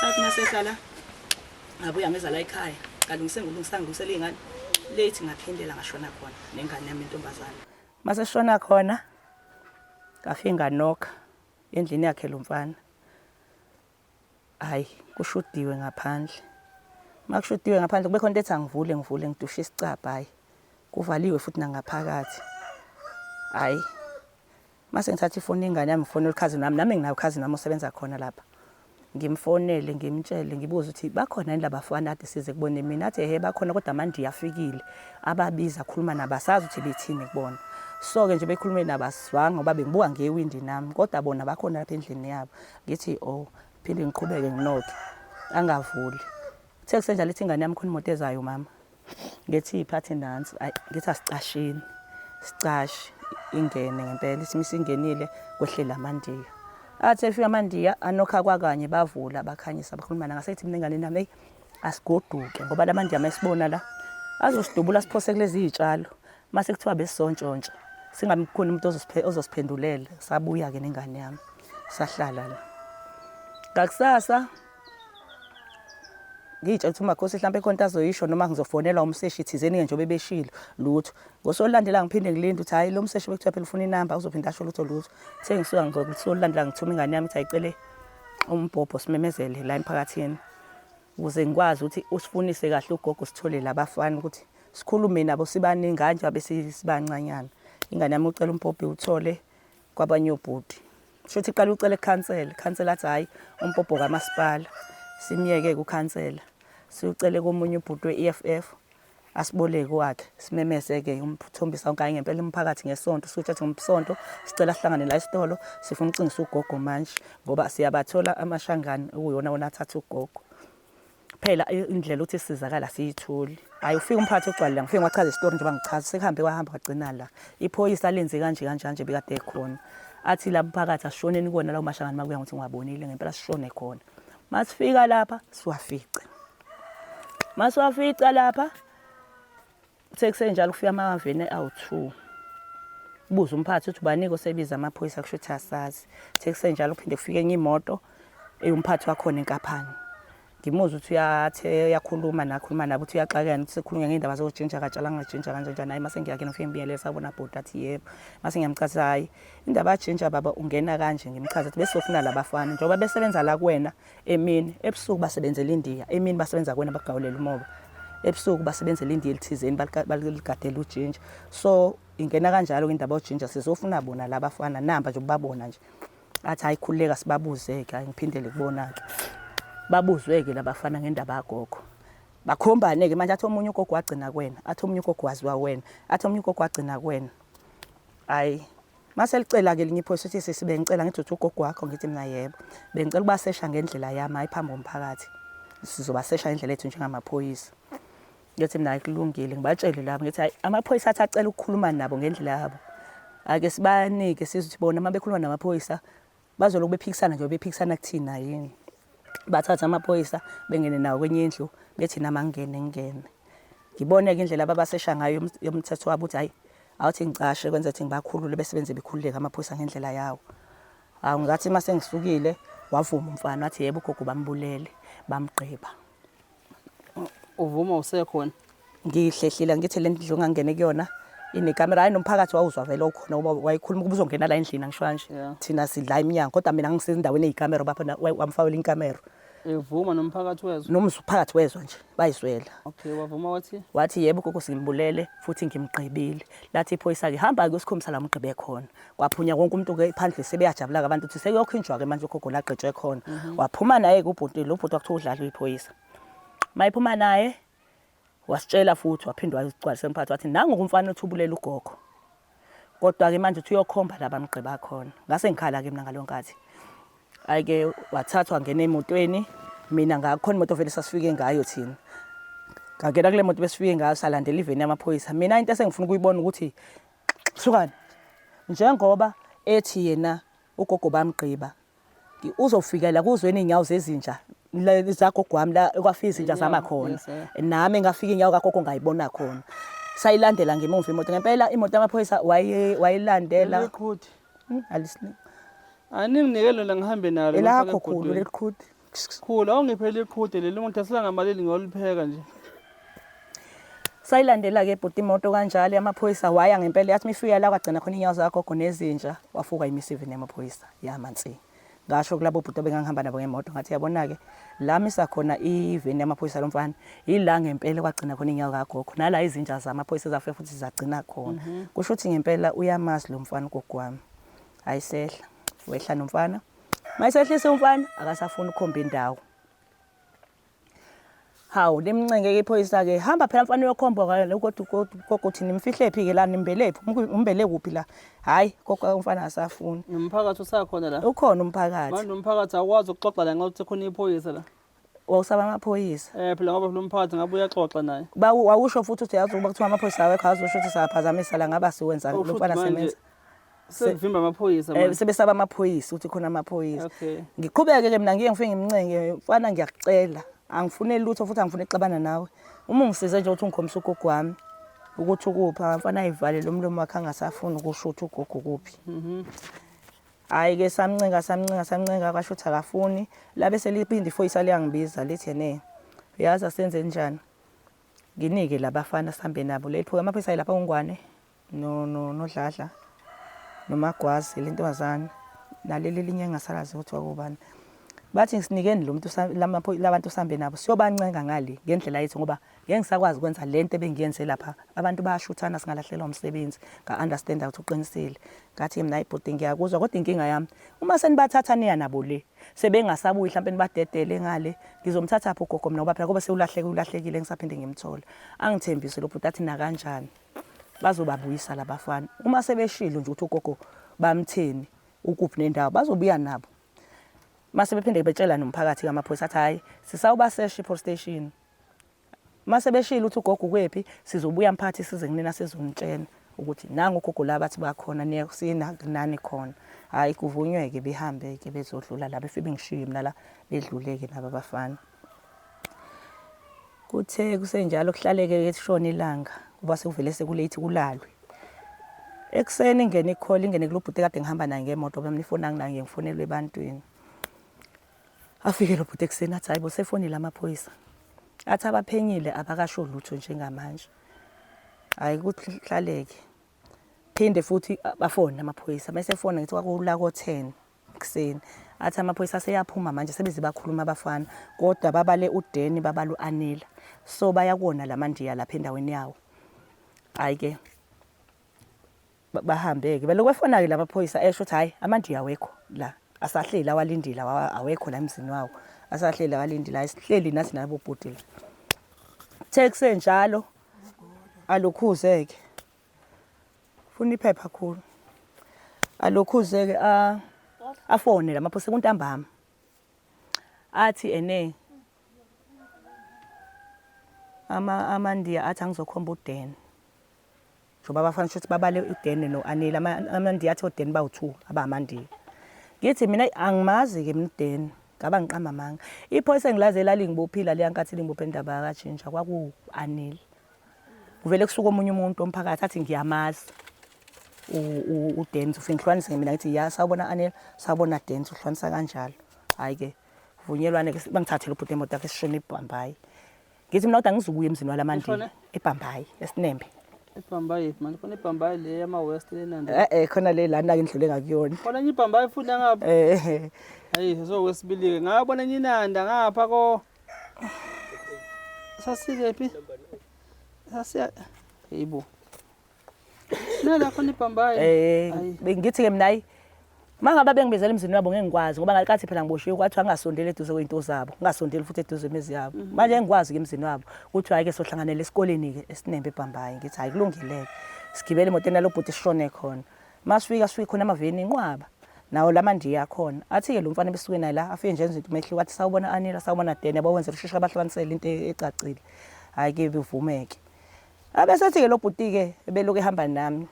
sathi nasehla la Ngabuya ngeza la ekhaya ngalungise ngilungisa ngilungisela iy'ngane late ngaphindela ngashona khona nengane yami intombazane. Mase sishona khona ngafike nganokha endlini yakhe lo mfana. Hhayi kushudiwe ngaphandle. Uma kushudiwe ngaphandle kube khona into ethi angivule ngivule ngidushe isicabha hhayi kuvaliwe futhi nangaphakathi. Hhayi mase ngithatha ifoni yengane yami ngifonela ukhazini wami nami nginayo ukhazini wami osebenza khona lapha. Ngimfonele ngimtshele ngibuze ukuthi bakhona yini labafana ade size kubona mina, athi ehe bakhona kodwa amandiya afikile ababiza akhuluma nabo asazi ukuthi bethini kubona. So-ke nje bekhulume nabo asizwanga ngoba bengibuka ngewindi nami kodwa bona bakhona lapha endlini yabo. Ngithi oh, phinde ngiqhubeke nginokhe angavuli. Kuthe kusenjalo ithi ingane yami khona imoto ezayo mama. Ngithi iphathi nansi, ayi ngithi asicasheni. Sicashe ingene ngempela ithi misingenile kwehlela amandiya. Athi efika amandiya anokha kwakanye bavula bakhanyisa bakhuluma ngase ngithi mina enganeni yami hey asigoduke ngoba lamandiya mayisibona la azosidubula siphose kulezi zitshalo mase kuthiwa besizontshontsha singabi khona umuntu ozosiphendulela. Sabuya ke nengane yami sahlala la. Ngakusasa ngiyitshela ukuthi umakhosi mhlawumbe khona into azoyisho noma ngizofonelwa umseshi thizeni-ke njengoba ebeshilo lutho. Ngosuku olulandelayo ngiphinde ngilinde ukuthi hhayi lo mseshi bekuthiwa phela ufuna inamba uzophinde asho lutho lutho. Kuthe ngisuka ngosuku olulandelayo ngithuma ingane yami ukuthi ayicele umbhobho simemezele la emphakathini ukuze ngikwazi ukuthi usifunise kahle ugogo sithole labafana ukuthi sikhulume nabo sibaningi kanje abe sibancanyana. Ingane yami ucela umbhobho iwuthole kwabanye obhuti. Shuthi iqala ucela ekhansela, ikhansela athi hhayi umbhobho kamasipala. Simyeke-ke ukhansela. Siwucele komunye ubhuti we-EFF asiboleke wakhe simemeze-ke umthombisa wonke hhayi ngempela umphakathi ngesonto siwuthathe ngomsonto sicela sihlangane la esitolo sifuna ukucingisa ugogo manje ngoba siyabathola amashangane okuyiwona wona athatha ugogo. Phela indlela ukuthi sisizakala siyitholi. Hayi ufika umphathi ugcwale la ngifike ngiwachaza isitori njengoba ngichaza sekuhambe kwahamba kwagcina la. Iphoyisa lenze kanje kanje kanje bekade ekhona. Athi la mphakathi asishoneni kuwona lawo mashangane makuya ngokuthi ngiwabonile ngempela sishone khona. Masifika lapha siwafice. Masiwafica lapha kuthe kusenjalo kufika amaveni awu-2. Buza umphathi ukuthi ubanike osebiza amaphoyisa kusho ukuthi asazi. Kuthe kusenjalo kuphinde kufike enye imoto eyumphathi wakhona enkaphani. Ngimuzwa ukuthi uyathe uyakhuluma nakhuluma nabo ukuthi uyaxakeka ukuthi sekukhulunywa ngey'ndaba zojinja katshalanga jinja kanje njani. Hhayi mase ngiyakena ngifike ngibingelele sawubona bhuti athi yebo. Mase ngiyamchazisa hhayi indaba yajinja baba ungena kanje ngimchaza ukuthi besizofuna labafana njengoba besebenza la kuwena emini ebusuku basebenzela indiya emini basebenza kuwena bagawulela umoba ebusuku basebenzela indiya elithizeni baligadela ujinja so ingena kanjalo indaba yojinja sizofuna bona labafana namba nje ubabona nje athi hayi khululeka sibabuze-ke hayi ngiphindele kubona-ke babuzwe-ke labafana ngendaba yagogo bakhombane-ke manje athi omunye ugogo wagcina kuwena athi omunye ugogo waziwa wena athi omunye ugogo wagcina kuwena hayi mase licela-ke elinye iphoyisa ukuthi sisi bengicela ngithi uthi ugogo wakho ngithi mina yebo bengicela ukubasesha ngendlela yami hhayi phambi komphakathi sizobasesha ngendlela yethu njengamaphoyisa ngithi mina kulungile ngibatshele labo ngithi hayi amaphoyisa athi acela ukukhuluma nabo ngendlela yabo ake sibanike sizwe ukuthi bona uma bekhuluma namaphoyisa bazoloku bephikisana nje bephikisana kuthina yini bathatha amaphoyisa bengene nawo kwenye indlu bethi nami angingene ngingene ngibone-ke indlela ababasesha ngayo yomthetho wabo ukuthi hhayi awuthi ngicashe kwenza ukuthi ngibakhulule besebenze bekhululeke amaphoyisa ngendlela yawo. Hawu ngathi uma sengisukile wavuma umfana wathi yebo ugogo bambulele bamgqiba. Uvuma usekhona? Ngihlehlile ngithi le ndlu ngangene kuyona inekamera hayi nomphakathi wawuzwa vele okhona ngoba wayekhuluma ukuba uzongena la endlini angisho kanje thina sidla iminyango kodwa mina ngisezindaweni eyikamera bapha wamfakela inkamera Evuma nomphakathi wezwa. Nomphakathi wezwa nje bayizwela. Okay, wavuma wathi? Wathi yebo gogo simbulele futhi ngimgqibile. Lathi iphoyisa ke hamba ke usikhombisa la mgqibe khona. Kwaphunya wonke umuntu ke phandle sebeyajabula ke abantu ukuthi sekuyokhinjwa ke manje ugogo lagqitshwe khona. Waphuma naye ke ubhuti lo bhuti wakuthiwa udlala uyiphoyisa. Mayiphuma naye wasitshela futhi waphinde wayigcwalisa emphathi wathi nangu umfana othi ubulela ugogo. Kodwa ke manje uthi uyokhomba la bamgqiba khona. Ngase ngikhala ke mina ngaleyo nkathi. Hayi ke wathathwa ngena emotweni mina ngakhona imoto vele sasifike ngayo thina. Ngangena kule moto besifike ngayo salandela iveni yamaphoyisa. Mina into esengifuna ukuyibona ukuthi hlukana njengoba ethi yena ugogo bamgqiba uzofikela kuzweni inyawo zezinja zagogo wami la ekwafika izinja zama khona nami ngafika inyawo kagogo ngayibona khona sayilandela ngemuva imoto ngempela imoto yamaphoyisa wayilandela Liqhude. Alisini Aninginike lona ngihambe nalo. Elakho khulu leliqhude. Khulu awungiphe liqhude leli ungithathela ngamalini ngiyolipheka nje. Sayilandela-ke bhuti imoto kanjalo yamaphoyisa waya ngempela yathi mifika la kwagcina khona inyawo zakagogo nezinja wafuka imisivi yamaphoyisa yama nsi. Ngasho kulabo bhuti abengangihamba nabo ngemoto ngathi yabona-ke la misa khona iveni yamaphoyisa lo mfana yila ngempela kwagcina khona inyawo kagogo nala izinja zamaphoyisa zafika futhi zagcina khona. Kusho ukuthi ngempela uyamazi lo mfana ugogo wami. Hayi sehla wehla nomfana Mayisehlisa umfana akasafuni ukukhomba indawo. Hawu limncenge ke iphoyisa ke hamba phela mfana uyokhomba kwale kodwa gogo uthi nimfihle phi ke la nimbelephi umbele kuphi la hayi gogo umfana asafuni. Nomphakathi usakhona la? Ukhona umphakathi. Manje umphakathi awukwazi ukuxoxa la nxa uthi khona iphoyisa la. Wawusaba amaphoyisa. Eh phela ngoba phela umphakathi ngabe uyaxoxa naye. Wawusho futhi uthi yazi ukuba kuthiwa amaphoyisa awekho azosho ukuthi saphazamisa la ngaba siwenza lo mfana semenza. Sekuvimba amaphoyisa manje. Sebesaba amaphoyisa ukuthi khona amaphoyisa. Okay. Ngiqhubeke ke mina ngiye ngifike ngimncenge mfana ngiyakucela. Angifuneli lutho futhi angifuni ukuxabana nawe. Uma ungisize nje ukuthi ungikhombise ugogo wami ukuthi ukuphi mfana ayivale lo mlomo wakhe angasafuni ukusho ukuthi ugogo kuphi. Hhayi ke samncenga samncenga samncenga kwasho ukuthi akafuni. Labe seliphinde iphoyisa liyangibiza lithi ene uyazi asenze njani. Nginike labafana sihambe nabo. Leli phoyisa amaphoyisa ayilapha uNgwane no no noDladla noMagwazi lentombazane naleli elinye engingasalazi ukuthi kwakubani. Bathi ngisinikeni lo muntu labantu sihambe nabo siyobancenga ngale ngendlela yethu ngoba ngeke ngisakwazi ukwenza lento ebengiyenze lapha abantu bayashuthana singalahlekelwa umsebenzi nga-understanda ukuthi uqinisile ngathi mina ibhuti ngiyakuzwa kodwa inkinga yami uma senibathatha niya nabo le sebengasabuyi mhlawumbe nibadedele ngale ngizomthatha phi ugogo mina ngoba phela kobe sewulahleke ulahlekile ngisaphinde ngimthola angithembise lo bhuti athi nakanjani bazobabuyisa labafana uma sebeshilo nje ukuthi ugogo bamtheni ukuphi nendawo bazobuya nabo mase bephinde betshela nomphakathi kamaphoyisa athi hhayi sisawubasesha i-police station mase beshilo ukuthi ugogo ukwephi sizobuya mphathi size kunina sizonitshena ukuthi nangu ugogo la bathi bakhona niye sina nani khona hhayi kuvunywe-ke behambe-ke bezodlula la befike bengishiye mina la bedlule-ke nabo abafana Kuthe kusenjalo kuhlaleke kushona ilanga kuba sekuvele sekulate kulalwe. Ekuseni ingene i-call ingene kulo bhuti kade ngihamba naye ngemoto ngoba mina ifoni anginayo ngifonelwe ebantwini. Afike lo bhuti ekuseni athi hayi bo sefonile amaphoyisa. Athi abaphenyile abakasho lutho njengamanje. Hayi kuhlaleke. Phinde futhi bafone amaphoyisa. Mesefona ngithi kwakula ko-10 ekuseni. Athi amaphoyisa aseyaphuma manje sebeze bakhuluma abafana kodwa babale uDeni babala uAnela. So baya kuwona lamandiya lapha endaweni yawo. Hayi ke bahambe-ke belokhu befona-ke la maphoyisa esho ukuthi hhayi amandiya awekho la asahleli awalindile awekho la emzini wawo asahleli awalindile hayi sihleli nathi nabo bhuti la the kusenjalo alukhuze-ke funa iphepha khulu alokhuze-ke afone la maphoyisa kuntambama athi ene ama amandiya athi angizokhomba uDen njengoba abafana shuthi babale uDen no-Anile amandiya athi oDen bawu-two abamandiya ngithi mina angimazi-ke mina uDen ngaba ngiqamba amanga iphoyisa engilazi elalingibophila leya nkathi lingibophe indaba yakajinja kwaku-Anile kuvele kusuka omunye umuntu omphakathi athi ngiyamazi uDenz ufike ngihlukanise mina ngithi ya sawubona Anele sawubona Denz uhlukanisa kanjalo hayi ke vunyelwane ke bangithathele ubhuti emoto yakhe sishone ibhambayi ngithi mina kodwa ngizukuya emzini walamandile ebhambayi esinembe Ibhambayi manje khona ibhambayi le yama West lenanda. Eh eh khona le lana ke ndlule ngakuyona. Khona enye ibhambayi futhi ngapha. Eh eh. Hayi so wesibili ke ngabona enye inanda ngapha ko Sasikephi? Sasiya Yebo. Nala khona ibhambayi. Eh bengithi ke mina hayi mangabe bengibizela emzini wabo ngeke ngikwazi ngoba ngalikathi phela ngiboshiwe kwathiwa ngingasondeli eduze kwey'nto zabo ngingasondeli futhi eduze kwemizi yabo mhm. manje engikwazi ke emzini wabo kuthiwa hhayi ke sohlanganela esikoleni-ke esinembe ebhambayi ngithi hhayi kulungile-ke sigibele emotweni nalo bhuti sishone khona Masifika sifike khona amaveni inqwaba nawo lamandiya akhona athi-ke lo mfana besuke naye la afike nje enza into umehluko athi sawubona Anila sawubona Deni yabo wenza usheshe abahlukanisele into ecacile hhayi-ke bevumeke abesethi-ke lo bhuti-ke ebelokhu ehamba nami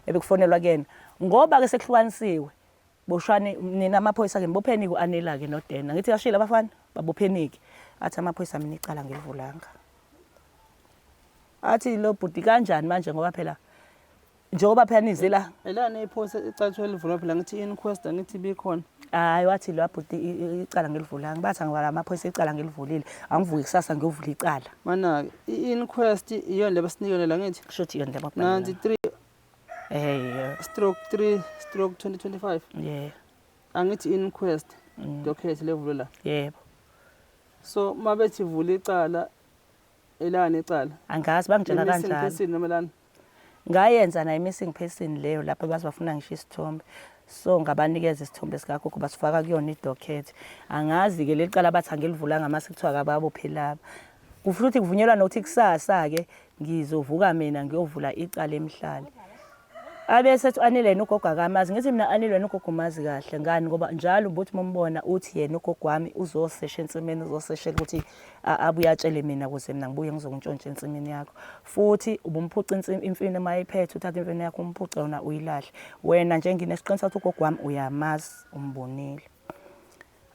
ebekufonelwa kuyena ngoba-ke sekuhlukanisiwe boshwane nina amaphoyisa-ke nibopheni-ke u-Anila-ke noDena ngithi kashile abafana babopheni-ke athi amaphoyisa mina icala ngilivulanga athi lo bhuti kanjani manje ngoba phela Njengoba phela nize la. Elani iphoyisa icatshwe elivulwa phela ngithi inquest angithi ibikhona. Hayi wathi lo bhuti icala ngilivulanga. Bathi angibala amaphoyisa icala ngilivulile. Angivuke kusasa ngiyovula icala. Mana i-inquest iyona le basinika yona la ngithi. Kusho ukuthi iyona le babhala. 93 Eh stroke 3 stroke 2025. Yeah. Angithi inquest docket levulwe la. Yebo. So mabethi vula icala elani icala? Angazi bangitshela Missing kanjalo. person noma lani? Ngayenza nayo missing person leyo lapho baze bafuna ngisho isithombe. So ngabanikeza isithombe sikagogo basifaka kuyona idokhethi. Angazi-ke leli cala bathi angilivulanga mase kuthiwa akababophe laba. Futhi kuvunyelwa nokuthi kusasa-ke ngizovuka mina ngiyovula icala emhlali. Abese ethi u-Anele yena ugogo akamazi. Ngithi mina Anele wena ugogo umazi kahle ngani ngoba njalo ubuthi uma umbona uthi yena ugogo wami uzosesha ensimini uzoseshela ukuthi abuye atshele mina ukuze mina ngibuye ngizokuntshontsha ensimini yakho. Futhi ubumphuca imfino uma iphethe uthatha imfino yakho umphuce yona uyilahle. Wena nje nginesiqiniseko ukuthi ugogo wami uyamazi umbonile.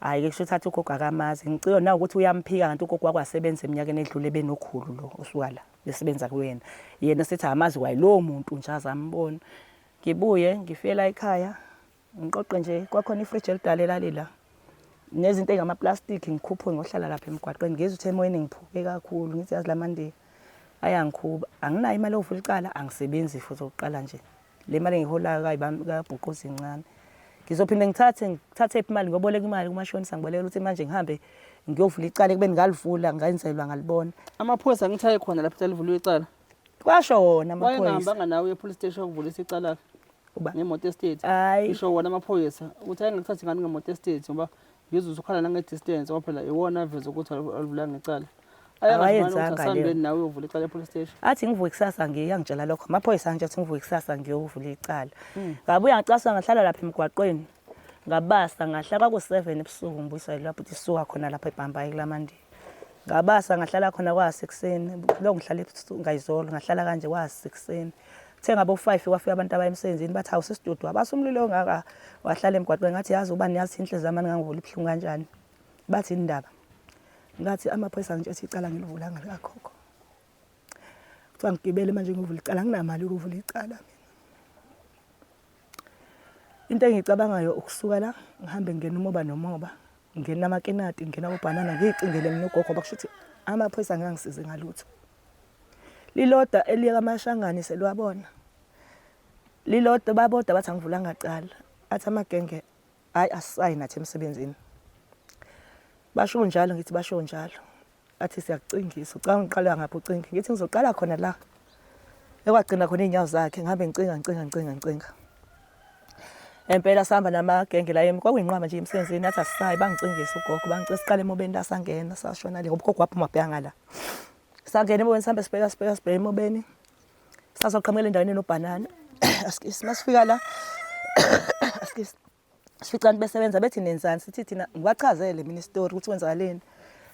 Hhayi-ke kusho ukuthi ugogo akamazi. Ngicikwa nawukuthi uyamphika kanti ugogo wakho wasebenza eminyakeni edlule benokhulu lo osuka la besebenza kuyena. Yena sethi akamazi kwayilowo muntu nje aze ambone. Ngibuye ngifike la ekhaya ngiqoqe nje kwakhona ifriji elidala elalila nezinto ey'ngamaplastiki ngikhuphuke ngohlala lapha emgwaqeni ngizwe ukuthi emoyeni ngiphuke kakhulu ngithi yazi la mandiya ayangikhuba anginayo imali yokuvula icala angisebenzi futhi okokuqala nje Le mali engiholayo kayibhuquzi incane. Ngizophinde ngithathe ngithathe phi imali ngiyoboleka imali kumashonisa ngibolekela ukuthi manje ngihambe ngiyovula icala ekubeni ngalivula ngenzelwa ngalibona. Amaphoyisa angithi ayekhona lapho icala icala. Kwasho wona amaphoyisa. Wayengahambanga nawe epolice station yokuvulisa icala Uba? ngemoto estate. Hayi. Isho wona amaphoyisa ukuthi ayengakuthathi ngani ngemoto estate ngoba ngizwe usukhala nange-distance ngoba phela iwona aveza ukuthi alivulanga icala. Awayenzanga leyo. Nawe uyovula icala epolice station. Athi ngivuke kusasa ngiyangitshela lokho. Amaphoyisa angitshela ukuthi ngivuke kusasa ngiyovula icala. Ngabuya ngacaswa ngahlala lapha emgwaqweni. Ngabasa ngahlala kwaku-7 ebusuku ngibuyiswa lapho ukuthi suka khona lapha eBhambayi kulamandiya. Ngabasa ngahlala khona kwasekuseni. Lo ngihlala ebusuku ngayizolo ngahlala kanje kwasekuseni. Kuthe ngabo 5 kwafika abantu abaya emsebenzini bathi hawu sisidudu wabasa umlilo ongaka wahlala emgwaqweni ngathi yazi ubani yazi inhliziyo yami ngangivula ibuhlungu kanjani. Bathi indaba. Ngathi amaphoyisa angitshela ukuthi icala ngilivulanga likakhokho. Kuthiwa ngigibele manje ngivula icala nginamali yokuvula icala mina. Into engiyicabangayo ukusuka la ngihambe ngingena umoba nomoba, ngingena amakinati, ngingena obhanana ngiyicingele mina ugogo ngoba kusho ukuthi amaphoyisa angeke angisize ngalutho. Lilodwa eliya kaMashangane seliwabona. Lilodwa babodwa bathi angivulanga cala. Athi amagenge Hayi asisayi nathi emsebenzini. Basho njalo ngithi basho njalo. Athi siyakucingisa, ucanga uqala ngaphi ucinga. Ngithi ngizoqala khona la. Ekwagcina khona izinyawo zakhe ngihambe ngicinga ngicinga ngicinga ngicinga. Empela sihamba namagenge la yemi kwakuyinqwaba nje emsebenzini athi asisayi bangicingisa ugogo bangicingisa siqale emobeni la sangena sashona le ngoba ugogo waphuma bheka ngala. Sangena emobeni sihambe sibheka sibheka sibheka emobeni. Sazoqhamukela endaweni enobhanana. Asikisi masifika la asikisi sifica abantu besebenza bethi nenzani sithi thina ngibachazele mina isitori ukuthi kwenzakaleni.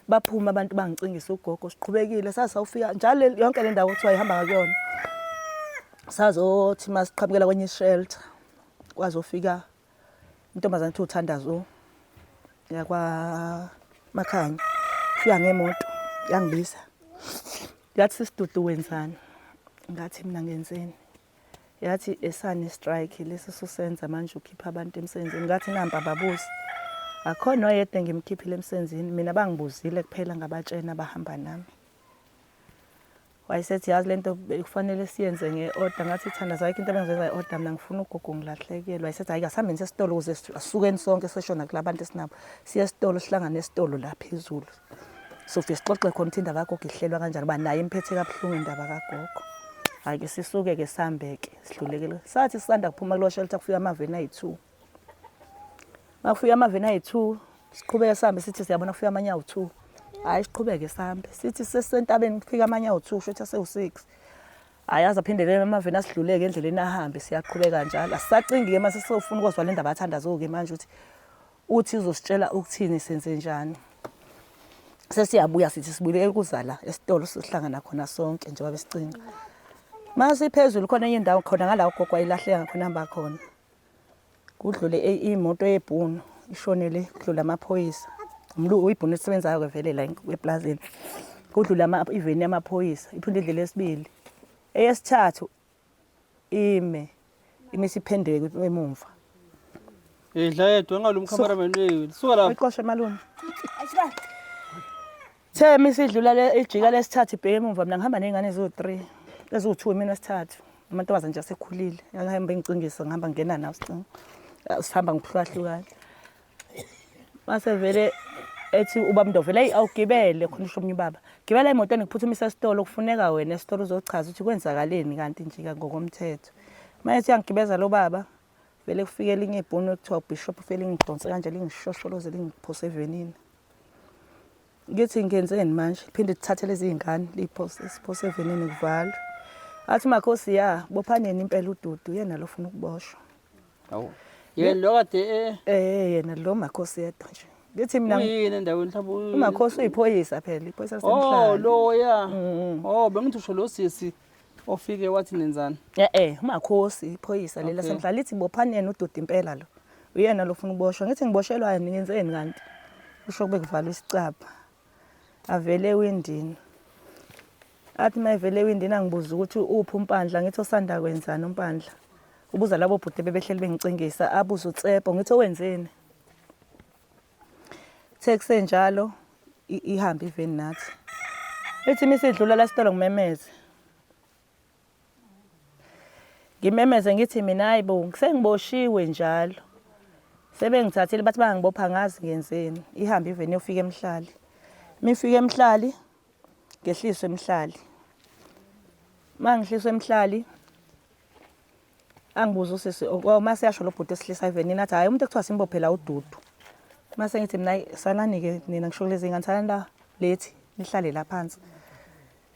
Baphuma abantu bangicingisa ugogo siqhubekile sasawufika njalo yonke le ndawo kuthiwa ihamba ngakuyona. Sazothi masiqhamukela kwenye ishelter kwazofika intombazane ethi uthandazo yakwa Makhanya fika ngemoto yangibiza yathi sisidudu wenzani ngathi mina ngenzeni yathi esani strike lesi susenza manje ukhipha abantu emsebenzini ngathi nampa babuzi akho noyedwa engimkhiphile emsebenzini mina bangibuzile kuphela ngabatshena abahamba nami Wayesethi yazi lento bekufanele siyenze nge-order ngathi thandaza ayikho into ebengizoyenza nge-order mina ngifuna ugogo ngilahlekelwe wayesethi hhayi asihambeni sesitolo ukuze asisukeni sonke seshona kula bantu esinabo siye esitolo sihlangane esitolo la phezulu sofike sixoxe khona ukuthi indaba kagogo ihlelwa kanjani uba naye imphethe kabuhlungu indaba kagogo hhayi-ke sisuke-ke sihambe-ke sidlulekele sathi sisanda kuphuma kulowo shelter kufika amaveni ayi-two Makufika amaveni ayi-two siqhubeke sihambe sithi siyabona kufika amanye awu-two hhayi siqhubeke sihambe sithi sesisentabeni kufika amanye awu-two kusho ukuthi asewu-six hhayi aze aphindele amaveni asidluleke endleleni ahambe siyaqhubeka njalo asisacingi-ke mase sofuna ukozwa le ndaba athandazo-ke manje ukuthi uthi uzositshela ukuthini senze njani sesiyabuya sithi sibuyele kuzala esitolo sihlangana khona sonke njengoba besicinga masiphezulu khona enye indawo khona ngala ugogo wayilahleka khona hamba khona Kudlule imoto yebhunu ishonele kudlule amaphoyisa. Umlungu uyibhunu elisebenzayo ke vele la eplazini. Kudlule iveni yamaphoyisa iphinde idlule esibili. Eyesithathu ime imise iphenduke emumva. Idla yedwa engalumi cameraman wethu. Suka lapho. Ayixoshe malume. Themi isidlula le ijika lesithathu ibheke emumva mina ngihamba nezingane eziwu-3 eziwu-2 mina wesithathu amantombazane nje asekhulile ngihamba ngicingisa ngihamba ngingena nawo sicinga sihamba ngihlukahlukana mase vele ethi ubaba Ndovela eyi awugibele khona usho omunye ubaba gibela emotweni ngiphuthumisa esitolo kufuneka wena esitolo uzochaza ukuthi kwenzakaleni kanti nje ngokomthetho manje ethi uyangigibeza lo baba. Vele kufike elinye ibhunu ekuthiwa uBishop fele lingidonse kanje lingishosholoze lingiphose evenini. Ngithi ngenzeni manje? Liphinde lithathe lezi zingane liphose siphose evenini kuvalwe. Athi makhosi ya bophaneni impela uDudu yena lo funa ukuboshwa. Hawu. Yena lo kade eh Eh yena lo makhosi yedwa nje. Ngithi mina uyini endaweni mhlawumbe umakhosi uyiphoyisa phela iphoyisa lasemhlanje. Oh lo ya. Oh bengithi usho lo sisi ofike wathi nenzani? Eh eh umakhosi iphoyisa lela semhlanje lithi bophani yena uDudu impela lo. Uyena lo ufuna ukuboshwa. Ngithi ngiboshelwa ngenzeni kanti? Usho kube kuvalwa isicabha. Avele ewindini. Athi uma evele ewindini angibuza ukuthi uphi uMpandla, ngithi osanda kwenzani uMpandla. Ubuza labo bhuti bebehleli bengicingisa, abuze uTsepo, ngithi owenzeni. Kuthe kusenjalo ihambe iveni nathi. Ithi imisidlula la sitolo ngimemeze. Ngimemeze ngithi mina hayi bo sengiboshiwe njalo. Sebengithathile bathi bangibopha ngazi ngenzeni. Ihambe iveni yofika emhlali. Mifika emhlali ngehliswe emhlali. Mangihliswe emhlali angibuza usisi uma seyasho lo bhuti esihlisa ivenini athi hhayi umuntu ekuthiwa simbophela ududu. Mase ngithi mina sanani-ke nina ngisho kulezi ngane sanani la lethi nihlale la phansi.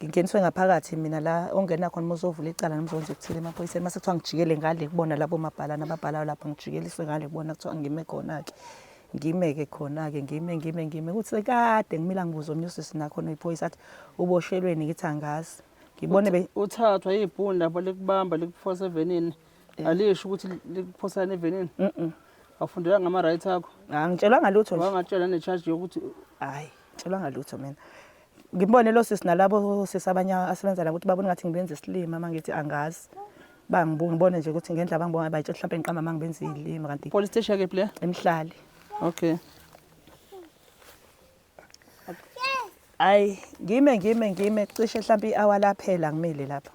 Ngingeniswe ngaphakathi mina la ongena khona uma uzovula icala noma uzokwenza okuthile emaphoyiseni mase kuthiwa ngijikele ngale kubona labo mabhalane ababhalayo lapha ngijikeliswe ngale kubona kuthiwa ngime khona-ke ngime-ke khona-ke ngime ngime ngime kuthi sekade ngimila ngibuza omnye usisi nakhona uyiphoyisa athi uboshelweni ngithi angazi ngibone be uthathwa ibhuni lapho likubamba likuphosa evenini alisho ukuthi likuphosana evenini mm awufundelanga ngama-right akho angitshelwanga lutho nje wangatshela ne-charge yokuthi hayi tshelwanga lutho mina ngibone lo sisi nalabo sisi abanye asebenza nabo ukuthi babone ngathi ngibenza isilima uma ngithi angazi bangibuka ngibone nje ukuthi ngendlela abangibonga bayitshela mhlawumbe ngiqamba uma ngibenza izilima kanti police station yakephi le emhlali okay hayi ngime ngime ngime cishe mhlawumbe i-hour laphela ngimile lapha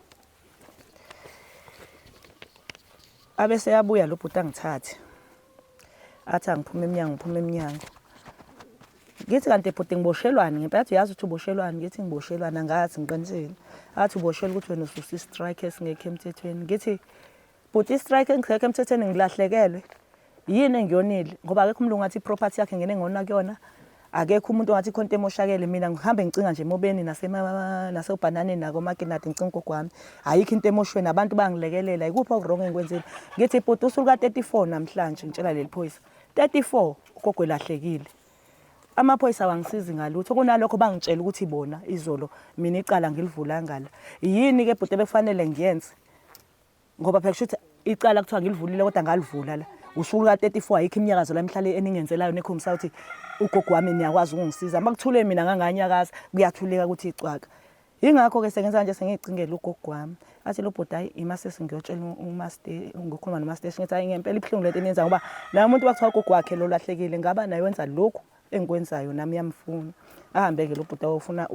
abese yabuya lo bhuti angithathe athi angiphume emnyango ngiphume emnyango ngithi kanti bhuti ngiboshelwani ngempela athi uyazi ukuthi uboshelwani ngithi ngiboshelwani angazi ngiqinisile athi uboshelwa ukuthi wena ususa i-strike esingekho emthethweni ngithi bhuti i-strike engekho emthethweni ngilahlekelwe yini engiyonile ngoba akekho umlungu athi i-property yakhe ngene ngona kuyona akekho umuntu ongathi khona into emoshakele mina ngihambe ngicinga nje emobeni nasebhananeni nakomakinati ngicinga ugogo wami ayikho into emoshweni abantu bangilekelela ikuphi okurong engikwenzile ngithi bhuti usuku ka-34 namhlanje ngitshela leli phoyisa 34 ugogo elahlekile amaphoyisa awangisizi ngalutho kunalokho bangitshela ukuthi bona izolo mina icala ngilivulanga la yini ke bhuti ebekufanele ngiyenze ngoba phela kusho ukuthi icala kuthiwa ngilivulile kodwa ngalivula la usuku luka-34 ayikho iminyakazo la emihlale eningenzelayo nekhombisa ukuthi ugogo wami niyakwazi ukungisiza uma kuthule mina nganganyakaza kuyathuleka ukuthi icwaka yingakho-ke sengenza kanje sengiyicingela ugogo wami athi lo bhuti hayi imasesi ngiyotshela umaster ngikhuluma nomasteshi ngithi hayi ngempela ibuhlungu lento eniyenza ngoba naye umuntu kwathiwa ugogo wakhe lo lahlekile ngaba naye wenza lokhu engikwenzayo nami yamfuna ahambe-ke lo bhuti awofuna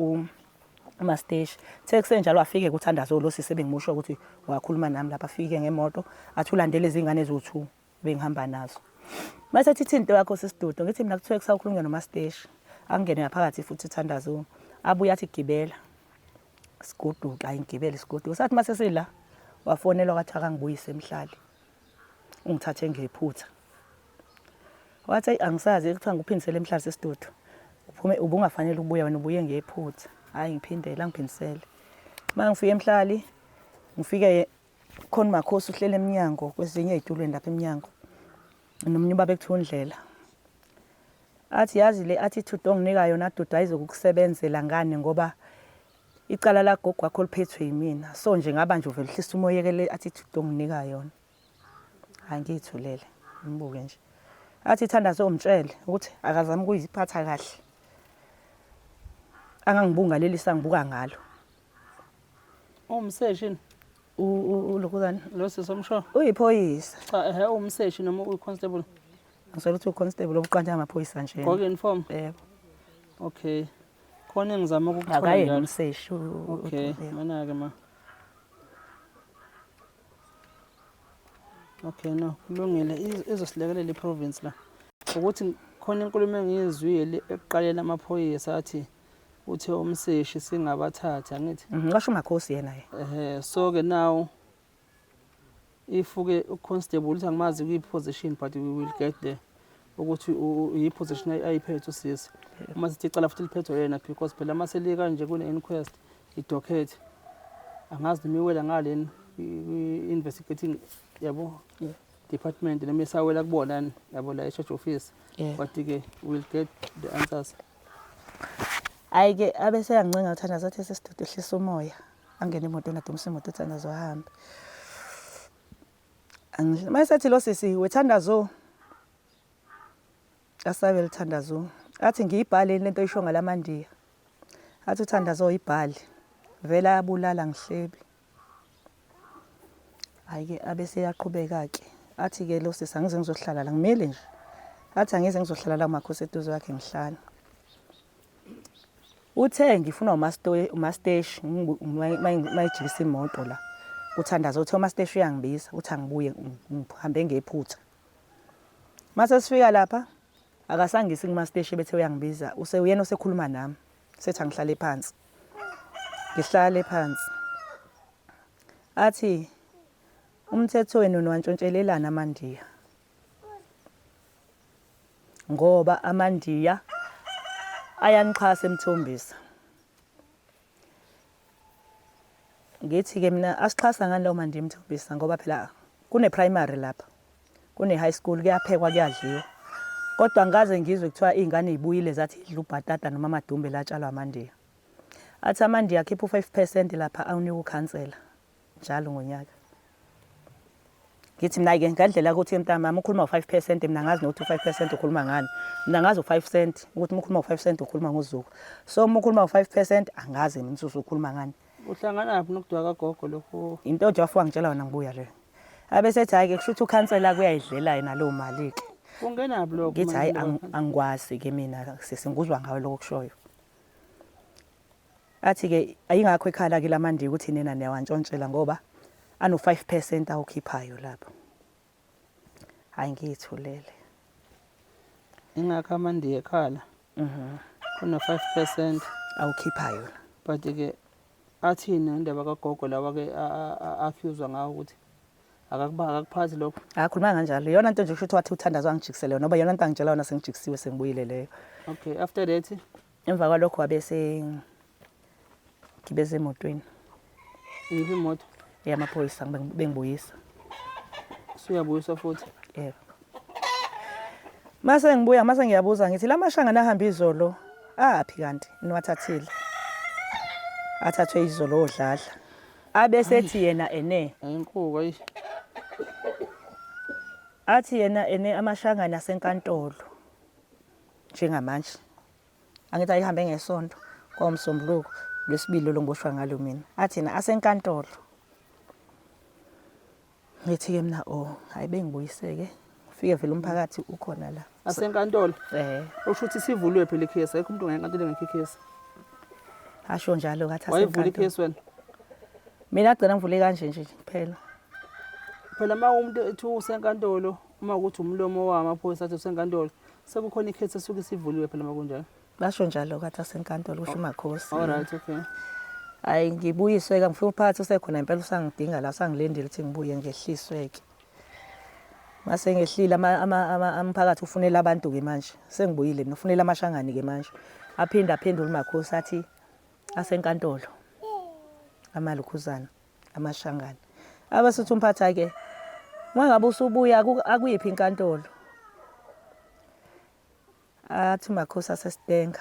umasteshi the kusenjalo afike kuthandazo lo sisi ebengimusho ukuthi wakhuluma nami lapha afike ngemoto athi ulandele izingane eziwu-two bengihamba nazo mase ethi into yakho sisidudo ngithi mina kuthiwe kusawukhulunywa nomasteshi angene ngaphakathi futhi uthandazo abuye athi gibela sigoduka hayi ngigibele sigoduka sathi mase sila wafonelwa kwathi akangibuyise emhlali ungithathe ngephutha wathi ayi angisazi kuthiwa ngikuphindisele emhlali sesidudu uphume ubungafanele ubuya wena ubuye ngephutha hayi ngiphindele angiphindisele uma ngifike emhlali ngifike khona umakhosi uhlele emnyango kwezinye ey'tulweni lapha emnyango nomunye ubaba ekuthiwa undlela athi yazi le attitude onginika yona dudu ayizokukusebenzela ngani ngoba icala lagogo wakho liphethwe yimina so nje ngaba nje uvele uhlisa umoyeke le attitude onginika yona angiyithulele ngibuke nje athi thandaze umtshele ukuthi akazami ukuyiphatha kahle angangibunga leli sangibuka ngalo Umseshi ulokuzana lo sisi omsho uyiphoyisa cha ehe umseshi noma uyi-constable ngisola ukuthi uconstable obuqanja amaphoyisa nje gqoke uniform yebo okay khona engizama ukukuthola akayena njalo umseshi okay mana-ke ma okay no kulungile izosilekelela i-province la ukuthi khona inkulumo engiyizwile ekuqaleni amaphoyisa athi uthe umseshi singabathathi angithi Ngasho umakhosi yena ye ehe so ke now If-ke u-constable uthi angimazi kwi-position but we will get there ukuthi iyi-position ayiphethe usisi. Uma sithi icala futhi liphethwe yena because phela uma selika nje kune-inquest i-docket angazi noma iwela ngaleni kwi-investigating yabo department noma isawela kubona yabo la e-church office but-ke we'll get the answers. Hhayi-ke abese eyangincenga uthandazo athi sesidudu ehlisa umoya angene emotweni adumise imoto uthandazo ahambe. Mayesethi lo sisi wethandazo asabe lithandazo athi ngiyibhale lento oyisho ngalamandiya athi uthandazo oyibhale vele ayabulala ngihlebi. Hhayi-ke abese eyaqhubeka-ke athi-ke lo sisi angize ngizohlala la ngimele nje athi angize ngizohlala la umakhosi eduze wakhe ngihlala uthe ngifuna umasteshi mayijikisa imoto la uthandaza uthe umasteshi uyangibiza uthi angibuye ngihambe ngephutha mase sifika lapha akasangisi kumasteshi bethe uyangibiza use uyena osekhuluma nami sethi angihlale phansi ngihlale phansi athi umthetho wenu niwantshontshelelana amandiya ngoba amandiya ayanixhasa emthombisa ngithi-ke mina asixhasa ngani lawo mandiya emthombisa ngoba phela kune-primary lapha kune-high school kuyaphekwa kuyadliwa kodwa ngikaze ngizwe kuthiwa iy'ngane y'buyile zathi idla ubhatata noma amadumbe la atshalwa amandiya athi amandiya akhipha u-5 percent lapha awunika ukhansela njalo ngonyaka ngithi mina-ke ngandlela ukuthi mntamami ukhuluma u-5 percent mina ngazi nokuthi u-5 percent ukhuluma ngani mina ngazi u-5 cent ukuthi uma ukhuluma u-5 cent ukhuluma ngozuko so uma ukhuluma u-5 percent angazi mina ukuthi usukhuluma ngani Uhlanganaphi nokudwa kagogo lokhu? Into nje wafika ngitshela wona ngibuya le. Abesethi hayi ke kusho ukuthi ukhansela kuyayidlela yena leyo mali ke. Kungenaphi lokho? Ngithi hayi angikwazi ke mina sisi ngikuzwa ngawe lokho kushoyo. Athi ke ayingakho ekhala ke lamandiya ukuthi nina niyawantshontshela ngoba ano 5% awukhiphayo lapho. Hayi ngiyithulele. Ingakho amandiya ekhala. Kuna 5% awukhiphayo la. But ke athini ngendaba kagogo lawa ke accuswa ngawo ukuthi akakuba akakuphathi lokho. Akakhuluma kanjalo. Iyona nto nje kusho ukuthi wathi uthandazo angijikisele yona ngoba iyona nto angitshela yona sengijikisiwe sengibuyile leyo. Okay, after that Emva kwalokho wabe sengibeze emotweni. Iyiphi imoto? Eyamaphoyisa bengibuyisa. Usuyabuyiswa futhi? Yebo. Mase ngibuya mase ngiyabuza ngithi lamashangana ahamba izolo aphi kanti niwathathile? Athathwe izolo odladla. Abesethi yena ene. Ayinkuku ayi. Athi yena ene amashangana asenkantolo njengamanje. Angithi ayihambe ngesonto kwawumsombuluko lwesibili lolo ngiboshwa ngalo mina. Athi yena asenkantolo. Ngithi-ke mina oh hayi bengibuyiseke ufike vele umphakathi ukhona la. Asenkantolo? Eh. Usho ukuthi sivuliwe phela ikhesi ayikho umuntu ongaya enkantolo engekho ikhesi. Asho njalo kathi asenkantolo. Wayivula ikhesi wena? Mina agcina ngivule kanje nje kuphela. Phela uma umuntu ethi usenkantolo uma ukuthi umlomo wamaphoyisa athi usenkantolo Sekukhona ikhethi esuke isivuliwe phela makunjalo. Basho njalo kathi asenkantolo kusho umakhosi. All right, okay. Hayi ngibuyiswe ke ngifika uphakathi usekhona impela usangidinga la usangilindile ukuthi ngibuye ngehliswe ke. Mase ngehlile ama ama amphakathi ufunela abantu ke manje. Sengibuyile mina ufunela amashangani ke manje. Aphinda aphendula umakhosi athi asenkantolo. Amalukhuzana amashangani. Abasuthi umphathi ke uma ngabe usubuya akuyiphi inkantolo. Athi umakhosi asesitenga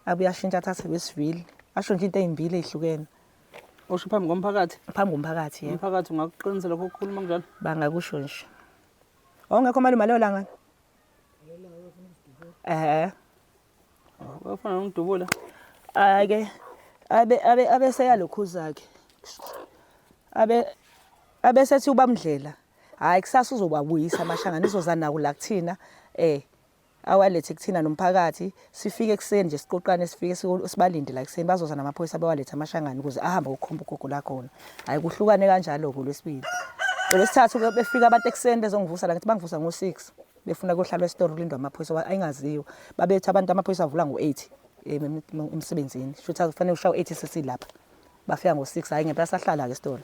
abuye ashintsha athi asebesivile asho nje into ey'mbili ey'hlukene. Usho phambi komphakathi? Phambi komphakathi yebo. Umphakathi ungakuqinisa lokho okukhuluma kunjalo? Bangakusho nje. Wawungekho malume leyo langa? Eh. Wafuna ngidubula. Ake abe abe abeseya lokhuza ke. Abe abesethi ubamndlela. Hayi kusasa uzobabuyisa amashangane uzoza nawo la kuthina eh awalethe kuthina nomphakathi sifike ekuseni nje siqoqane sifike sibalinde la ekuseni bazoza namaphoyisa bewalethe amashangane ukuze ahambe ukukhomba ugogo la khona hayi kuhlukane kanjalo ngolwesibili ngolwesithathu ke befika abantu ekuseni bezongivusa la ngithi bangivusa ngo-6 befuna kuyohlalwa esitolo kulindwa amaphoyisa ayingaziwa babethi abantu amaphoyisa avula ngo-8 emsebenzini shuthi kufanele ushawe 8 sesilapha bafika ngo-6 hhayi ngempela sahlala-ke esitolo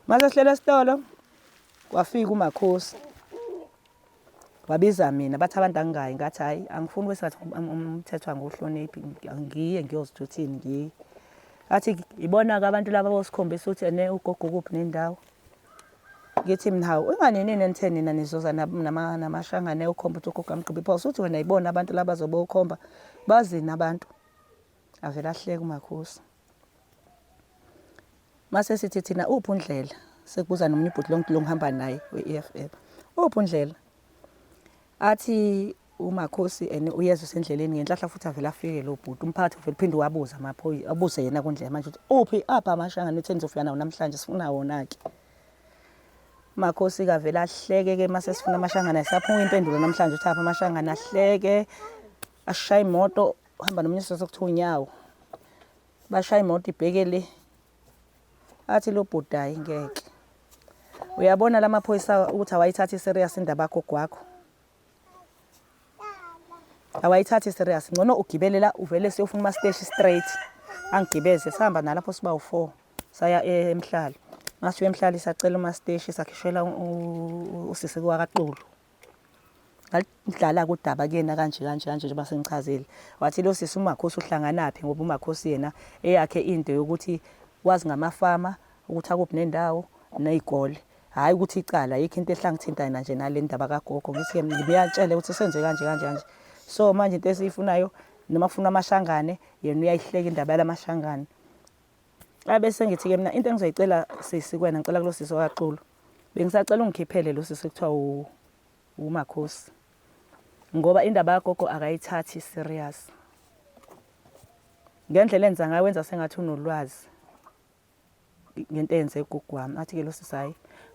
mase sihlele esitolo. Kwafika umakhosi wabiza mina, bathi abantu angingayi. Ngathi hhayi, angifuni kwesikhathi umthetho angiwuhloniphi, ngiye ngiyozitha uthini ngiye. Athi ibona-ke abantu laba bosikhombisa ukuthi ene ugogo ukuphi nendawo. Ngithi mina hawu, ingani nini enithe nina nizoza namashangane ukhomba ukuthi ugogo amgqibe iphosa, uthi wena yibona abantu laba zobe ukhomba, bazini abantu. Avele ahleke umakhosi. Mase sithi thina uphi uNdlela? Sekubuza nomunye ubhuti lo ngihamba naye we-EFF. Uphi uNdlela? Athi umakhosi ene uyeza usendleleni ngenhlahla futhi avele afike lo bhuti. Umphakathi uvele uphinde wabuza amaphoyisa, abuze yena kuNdlela manje ukuthi uphi apha amashangane uthe nizofika nawo namhlanje sifuna wona ke. Makhosi kavele ahleke ke mase sifuna amashangane saphuma impendulo namhlanje uthi apha amashangane ahleke ashaya imoto uhamba nomunye sose kuthiwa unyawo bashaya imoto ibheke le athi lo bhuti hayi ngeke uyabona lamaphoyisa ukuthi awayithathi serious indaba yakho gwakho awayithathi serious ngcono ugibelela uvele siyofuna umasteshi straight angigibeze sihamba nalapho siba u4 saya emhlali masiwe emhlali sacela umasteshi sakhishela usisi kwakaXulu Ngalidlala kudaba kuyena kanje kanje kanje njengoba sengichazile. Wathi lo sisi uMakhosi uhlanganaphi ngoba uMakhosi yena eyakhe into yokuthi wazi ngamafama ukuthi akuphi nendawo ney'kole. Hhayi ukuthi icala ayikho into ehlangithinta yena nje nale ndaba kagogo. Ngithi-ke ngiyatshele ukuthi senze kanje kanje kanje. So manje into esiyifunayo noma kufuna amashangane yena uyayihleka indaba yalamashangane. Abe sengithi-ke mina into engizoyicela sisi kuwena ngicela kulo sisi wakaXulu. Bengisacela ungikhiphele lo sisi ekuthiwa uMakhosi. Ngoba indaba kagogo akayithathi serious. Ngendlela enza ngayo wenza sengathi unolwazi ngento eyenze ugogo wami. Athi-ke lo sisi hhayi,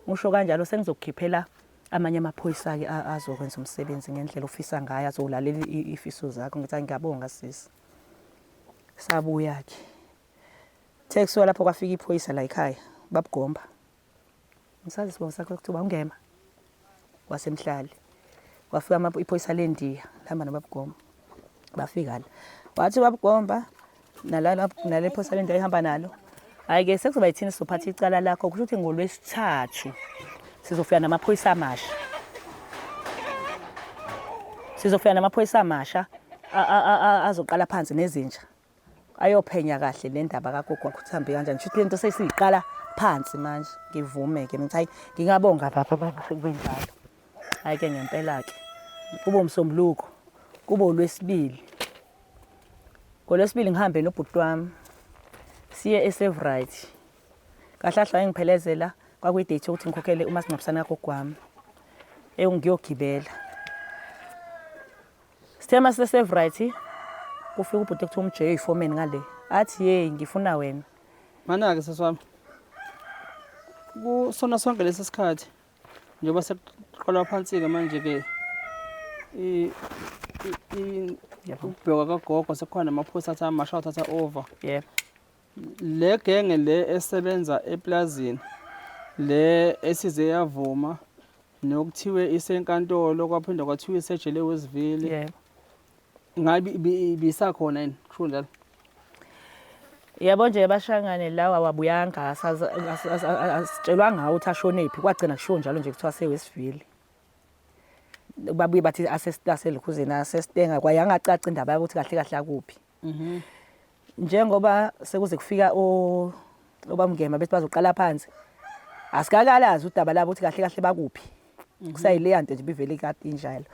ngisho kanjalo sengizokukhiphela amanye amaphoyisa-ke azokwenza umsebenzi ngendlela ofisa ngayo, azolalela ifiso zakho. Ngithi hhayi ngiyabonga sisi. Sabuya-ke. Kuthe kusuka lapho kwafika iphoyisa la ekhaya, babugomba. Ngisazi isibongo sakhe kuthiwa uNgema wasemhlali. Kwafika iphoyisa lendiya lihamba nobabugomba. Bafika la. Wathi ubabugomba nalala nale phoyisa lendiya ihamba nalo. Hhayi-ke sekuzoba yithina sizophatha icala lakho kusho ukuthi ngolwesithathu sizofika namaphoyisa amasha. Sizofika namaphoyisa amasha azoqala phansi nezinja. Ayophenya kahle le ndaba kagogo wakho ukuthi hambe kanjani. Shuthi lento sesiyiqala phansi manje. Ngivume ke ngithi hayi ngingabonga baba baba sekube njalo. Hayi ke ngempela ke. Kube umsombuluko, kube ulwesibili. Ngolwesibili ngihambe nobhuti wami siye eSevrite. Kahle kahle wayengiphelezela kwakuyi-date yokuthi ngikhokhele umasingcwabisane kagogo wami. Engiyogibela. Sithe uma siseSevrite kufika ubhuti ekuthiwa umJ uyi-foreman ngale. Athi yeyi ngifuna wena. Mana-ke sisi wami. Kusona sonke lesi sikhathi njengoba sekuqalwa phansi-ke manje-ke ukubhekwa kagogo sekukhona namaphoyisa athi amasha athatha over. Yebo. Le genge le esebenza eplazini le esize yavuma nokuthiwe isenkantolo kwaphinde kwathiwa isejele eWestville. Yebo. Ngabe ibisakhona yini kusho njalo? Yabo nje abashangane lawa wabuyanga asitshelwanga ngawo ukuthi ashonephi kwagcina kushiwo njalo nje kuthiwa seWestville. Babuye bathi aselokhuzeni aseStenga kwayangacaca indaba yabo ukuthi kahle kahle akuphi. Njengoba sekuze kufika obamngema bethi bazoqala phansi asikakalazi udaba labo ukuthi kahle kahle bakuphi. Kusayileya nto nje ibivele kade injalo.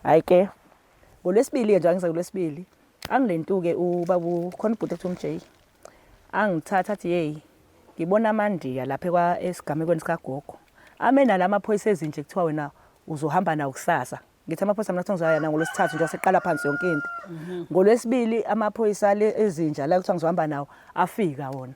Hhayi ke ngolwesibili-ke nje angiza ngolwesibili angilentuke ubaba khona ubhuti ekuthiwa umJ angithatha athi yeyi ngibona amandiya lapha kwa esigamekweni sikagogo ame nala amaphoyisa ezinje kuthiwa wena uzohamba nawo kusasa. Ngithi amaphoyisa mina kuthiwa ngizoya nawo ngolwesithathu nje aseqala phansi yonke into. Ngolwesibili amaphoyisa le ezinja la kuthiwa ngizohamba nawo afika wona.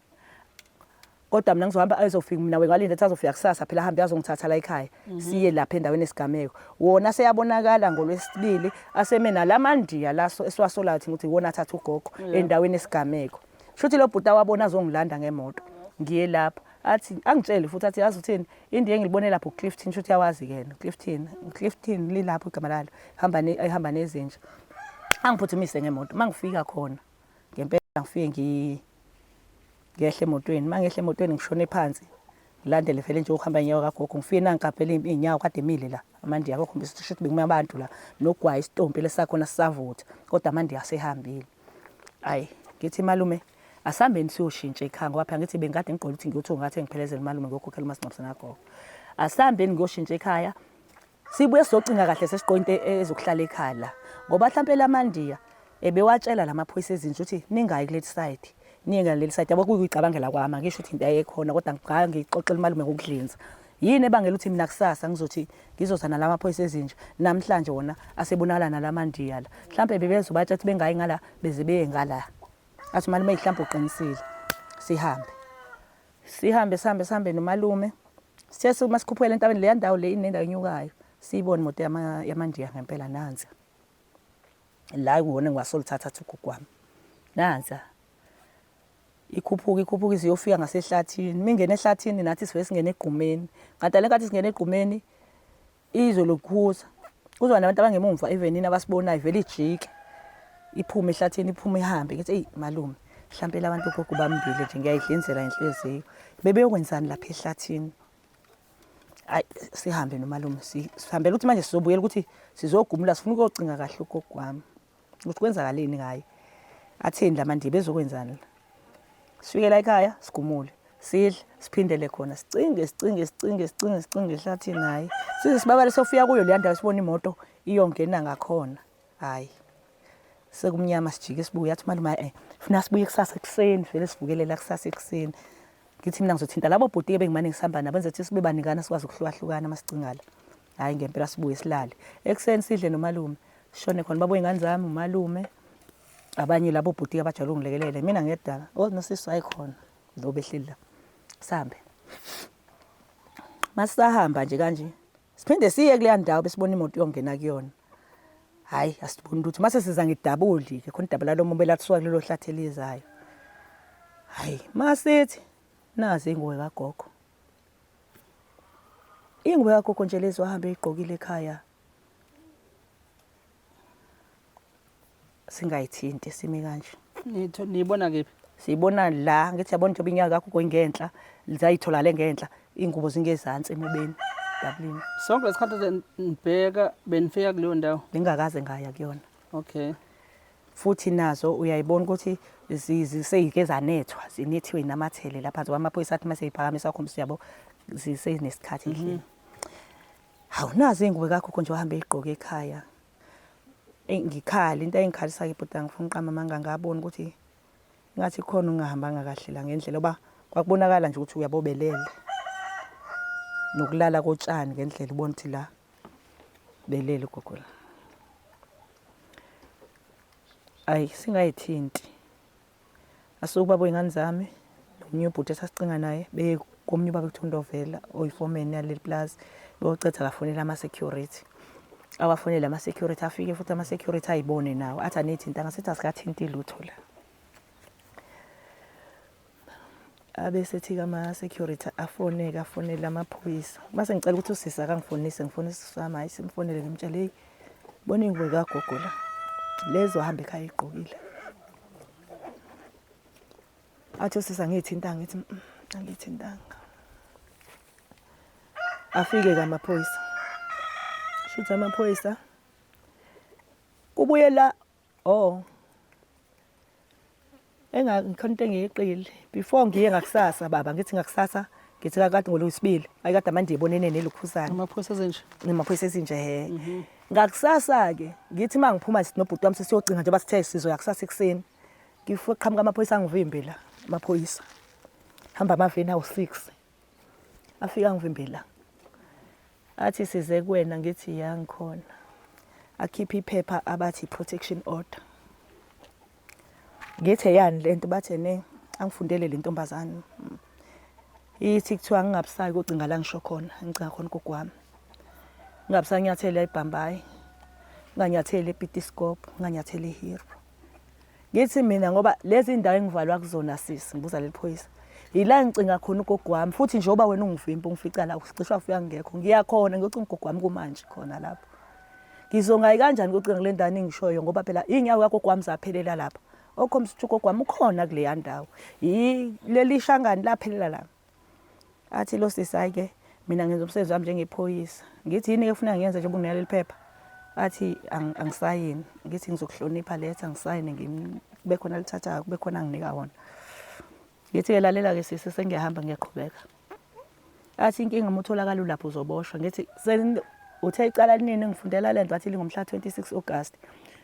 Kodwa mina ngizohamba ayozofika mina wengalinda ethi azofika kusasa phela ahambe azongithatha la ekhaya siye lapha endaweni esigameko. Wona seyabonakala ngolwesibili aseme nalamandiya la esiwasolayo thina ukuthi iwona athatha ugogo endaweni esigameko. Shuthi lo bhuti awabona azongilanda ngemoto. Ngiye lapho athi angitshele futhi athi yazi uthini indiya engilibone lapho uClifton shuthi yawazi ke yena uClifton uClifton lilapho igama lalo hamba ehamba nezinja. Angiphuthumise ngemoto mangifika khona ngempela ngifike ngi ngehle emotweni mangehla emotweni ngishone phansi. Ngilandele vele nje ukuhamba inyawo kagogo ngifike nangiqaphele iy'nyawo kade emile la amandiya akhombisa ukuthi shuthi bekume abantu la nogwayi isitompi lesakhona sisavutha kodwa amandiya asehambile. Ayi ngithi malume asihambeni siyoshintsha ekhaya ngoba phela ngithi bengikade ngigqoke ukuthi ngiyothi ngathi ngiphelezele umalume ngiyokhokhela umasingcwabisane kagogo. Asihambeni ngiyoshintsha ekhaya Sibuye sizocinga kahle sesigqoke into ezokuhlala ekhaya la. Ngoba mhlampe lamandiya ebewatshela lamaphoyisa ezinja ukuthi ningayi kuleli side. Niye ngaleli side yabo kuyicabangela kwami angisho ukuthi into ayekhona kodwa ngake ngixoxele umalume ngokudlinza. Yini ebangela ukuthi mina kusasa ngizothi ngizoza nalamaphoyisa ezinja namhlanje wona asebonakala nalamandiya la. Mhlampe bebezobatsha ukuthi bengayi ngala beze beye ngala. Athi umalume mhlampe uqinisile. Sihambe. Sihambe sihambe sihambe nomalume. Sithe uma sikhuphukela entabeni leya ndawo le inendawo enyukayo. Siyibone imoto yamandiya ngempela nansi. La kuwona engiwasoluthatha athi ugugu wami. Nansi. Ikhuphuka ikhuphuka iziyofika ngasehlathini. Mingena ehlathini nathi sivele singene egqumeni. Kanti le nkathi singena egqumeni Izwe lokukhuza. Kuzoba nabantu abangemumva evenini abasibonayo vele ijike. Iphume ehlathini iphume ihambe ngithi eyi malume mhlampe labantu ugogo bambile nje ngiyayidlinzela inhliziyo. Bebeyokwenzani lapha ehlathini? Ayi sihambe nomalume sihambela ukuthi manje sizobuyela ukuthi sizogumula sifuna ukuyocinga kahle ugogo wami. Ukuthi kwenzakaleni ngaye. Athini lamandiya bezokwenzani la? Sifike la ekhaya sigumule sidle siphindele khona sicinge sicinge sicinge sicinge sicinge ehlathini hayi size sibabale sofika kuyo leya ndawo sibona imoto iyongena ngakhona hayi sekumnyama sijike sibuye athi malume eh funa sibuye kusasa ekuseni vele sivukele la kusasa ekuseni ngithi mina ngizothinta labo bhuti ke bengimane ngisihamba nabo enze sibe banikana sikwazi ukuhlukahlukana masicingala hayi ngempela sibuye silale ekuseni sidle nomalume sishone khona babuye ingane zami umalume abanye labo bhuti abajwayele ukungilekelela mina ngedala oh nosisi wayekhona lo behleli la sihambe masisahamba nje kanje siphinde siye kuleya ndawo besibona imoto iyongena kuyona hayi asiboni lutho mase siza ngidabuli ke khona idabula lomubi elathisuka kulelo hlathi elizayo hayi masithi nazi ingubo kagogo ingubo kagogo nje lezi wahambe eyigqokile ekhaya Singayithinti simi kanje. Nitho niyibona kephi? Siyibona la ngithi yabona njengoba inyanga yakho ingenhla zayithola le ngenhla ingubo zingezansi emubeni dabulini. Sonke lesikhathi nibheka benifika kuleyo ndawo. Bengingakaze ngaya kuyona. Okay. Futhi nazo uyayibona ukuthi ziseyike zanethwa zinethiwe inamathele lapha nje amaphoyisa athi mase iphakamisa akhombisa yabo zisenesikhathi endlini. Hawu nazi ingubo kagogo nje wahambe eyigqoke ekhaya. Eyi ngikhala into eyayingikhalisa-ke bhuti angifuni ukuqamba amanga ngabona ukuthi ngathi khona okungahambanga kahle la ngendlela ngoba kwakubonakala nje ukuthi uyabobelele nokulala kotshani ngendlela ubona ukuthi la belele ugogo la. Ayi singayithinti. Asuke ubaba wey'ngane zami nomunye ubhuti esasicinga naye beye komunye ubaba ekuthiwa uNdovela oyifomeni yaleli pulazi beyocetha kafonela ama-security. Awafonele ama-security afike futhi ama-security ayibone nawo athi aniyithintanga sithi asikathinti lutho la. Abesethi-ke ama-security afoneke afonele amaphoyisa. Mase ngicela ukuthi usisi akangifonise ngifonise usisi wami hhayi simfonele ngimtshele heyi bona ingubo kagogo la lezi wahamba ekhaya egqokile. Athi usisi angiyithintanga ngithi mm, angiyithintanga. Afike-ke amaphoyisa. Shuthi amaphoyisa kubuyela oh engakhona into engiyeqile before ngiye ngakusasa baba ngithi ngakusasa ngithi kakade ngolwesibili ayikade manje ngibonene nelukhuzana amaphoyisa ezinje namaphoyisa ezinje he mhm. ngakusasa ke ngithi mangiphuma sinobhuti wami sesiyocinga njengoba sithe sizoya kusasa ekuseni ngifike qhamuka amaphoyisa angivimbe la amaphoyisa hamba amaveni awu-6 afika angivimbe la athi size kuwena ngithi ya ngikhona akhiphe iphepha abathi protection order ngithi eyani lento bathe ne angifundele le ntombazane ithi kuthiwa ngingabusayi kocinga la ngisho khona ngicinga khona ugogo wami ngingabusanyathela ebhambayi nginganyatheli epitiskop nginganyatheli ehero Ngithi mina ngoba lezi ndawo engivalwa kuzona sisi ngibuza leli phoyisa. Yila ngicinga khona ugogo wami futhi njengoba wena ungivimba ungifica la usicisha wafika ngekho ngiyakhona ngiyocinga ugogo wami kumanje khona lapho. Ngizongayi kanjani kucinga kule ndawo engishoyo ngoba phela inyawo kagogo wami zaphelela lapha. Okhombisa ukuthi ugogo wami ukhona kuleya ndawo. Yileli shangani laphelela la. Athi lo sisi hayi ke mina ngenza umsebenzi wami njengephoyisa. Ngithi yini ke ufuna ngiyenze njengoba unginike leli phepha? Athi angisayini. Ngithi ngizokuhlonipha letha ngisayine kube khona alithathayo kube khona anginika wona. Ngithi ke lalela ke sisi sengiyahamba ngiyaqhubeka. Athi inkinga uma utholakala ulapho uzoboshwa. Ngithi uthe icala linini ngifundela lento wathi lingomhla 26 August.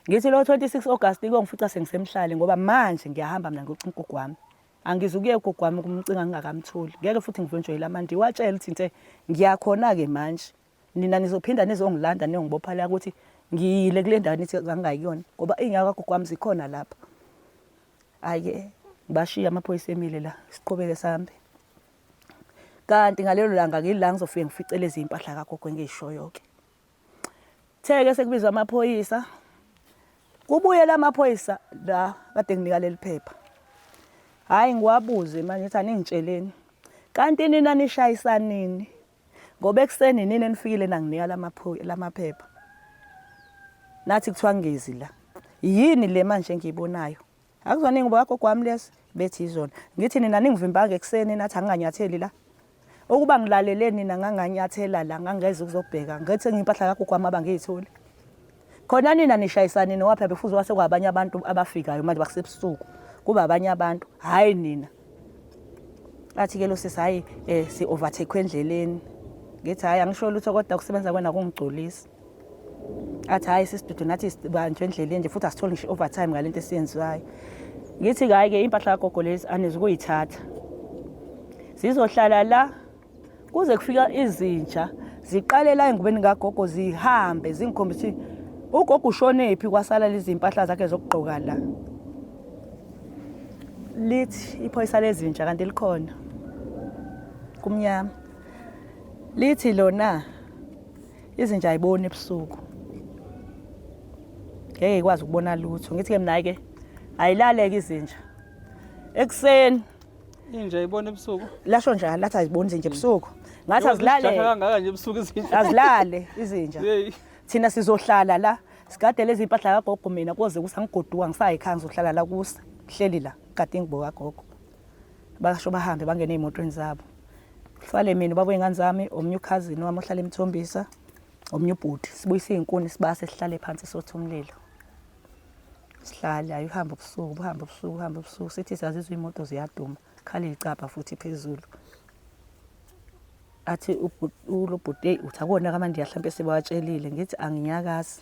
Ngithi lo 26 August kuyongifica sengisemhlale ngoba manje ngiyahamba mina ngiyocinga ugogo wami. Angizukuye ugogo wami ukumcinga ngingakamtholi. Ngeke futhi ngivinjwe yila mandi. Watshela ukuthi nte ngiyakhona-ke manje. Nina nizophinda nizongilanda niyongibopha la ukuthi ngiyile kule ndawo nithi angingayi kuyona ngoba iy'nyawo kagogo wami zikhona lapha. Hhayi-ke ngibashiye amaphoyisa emile la siqhubeke sihambe. Kanti ngalelo langa ngila ngizofike ngifice lezi mpahla kagogo engiyishoyo-ke. Theke sekubizwa amaphoyisa kubuye lamaphoyisa la kade nginika leli phepha. Hhayi ngiwabuze manje ngithi aningitsheleni. Kanti nina nishayisa nini? Ngoba ekuseni nini enifikile nanginika lamaphepha. Nathi kuthiwa ngezi la. Yini le manje engiyibonayo? Akuzona ingubo kagogo wami lezi? Bethi izona. Ngithi nina ningivimbanga ekuseni nathi anginganyatheli la. Ukuba ngilalele nina nganganyathela la ngangeze ukuzobheka. Ngithi ngimpahla kagogo wami abangiyitholi. Khona nina nishayisani nowaphi befuze wase kwabanye abantu abafikayo manje bakusebusuku. Kuba abanye abantu, hayi nina. Athi ke lo sisi hayi eh si overtake endleleni. Ngithi hayi angisho lutho kodwa ukusebenza kwena kungigculisa. Athi hayi sisidudu nathi sibanjwe endleleni nje futhi asitholi ngisho overtime ngalento esiyenziwayo. Ngithi hayi ke impahla kagogo lezi anizukuyithatha. Zizohlala la kuze kufika izinja ziqale la engubeni kagogo zihambe zingikhombisa ukuthi ugogo ushonephi kwasala lezi mpahla zakhe zokugqoka la. Lithi iphoyisa lezinja kanti likhona kumnyama. Lithi lona izinja ayiboni ebusuku. Ngeke ikwazi ukubona lutho. Ngithi ke mina ke ayilaleke izinja. Ekuseni Inja ibona ebusuku. Lasho njalo lathi ayiboni izinja ebusuku. Ngathi azilale. Kangaka nje ebusuku izinja. Azilale izinja. Thina sizohlala la sigade lezi impahla kagogo mina koze kusa ngigoduka ngisayi ekhaya ngizohlala la kusa. Ngihleli la gade ingubo kagogo. Basho bahambe bangene ezimotweni zabo. Sale mina ubaba wey'ngane zami omunye ukhazini wami ohlala emthombisa omunye ubhuti sibuyise iy'nkuni sibase sihlale phansi sothe umlilo. Sihlale hayi uhambe ubusuku buhambe ubusuku uhambe ubusuku sithi siyazizwa iy'moto ziyaduma khala iy'cabha futhi phezulu. Athi ulo bhuti eyi uthi akuwona kamandiya hlampe sebawatshelile ngithi anginyakazi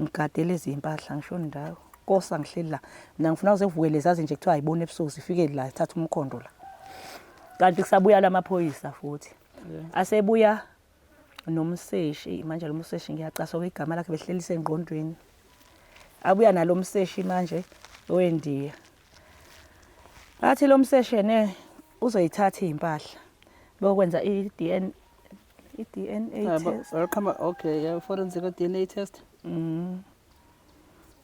ngigade lezi mpahla ngisho ndawo kosa ngihleli la mina ngifuna kuze kuvuke lezazi nje kuthiwa ayiboni ebusuku zifike la zithatha umkhondo la kanti kusabuya lamaphoyisa futhi asebuya nomseshi manje lo mseshi ngiyacaswa kwigama lakhe behlelise engqondweni abuya nalo mseshi manje owendiya athi lo mseshi ene uzoyithatha iy'mpahla bokwenza i-DNA i-DNA test. Welcome. Okay, yeah, forensic DNA test.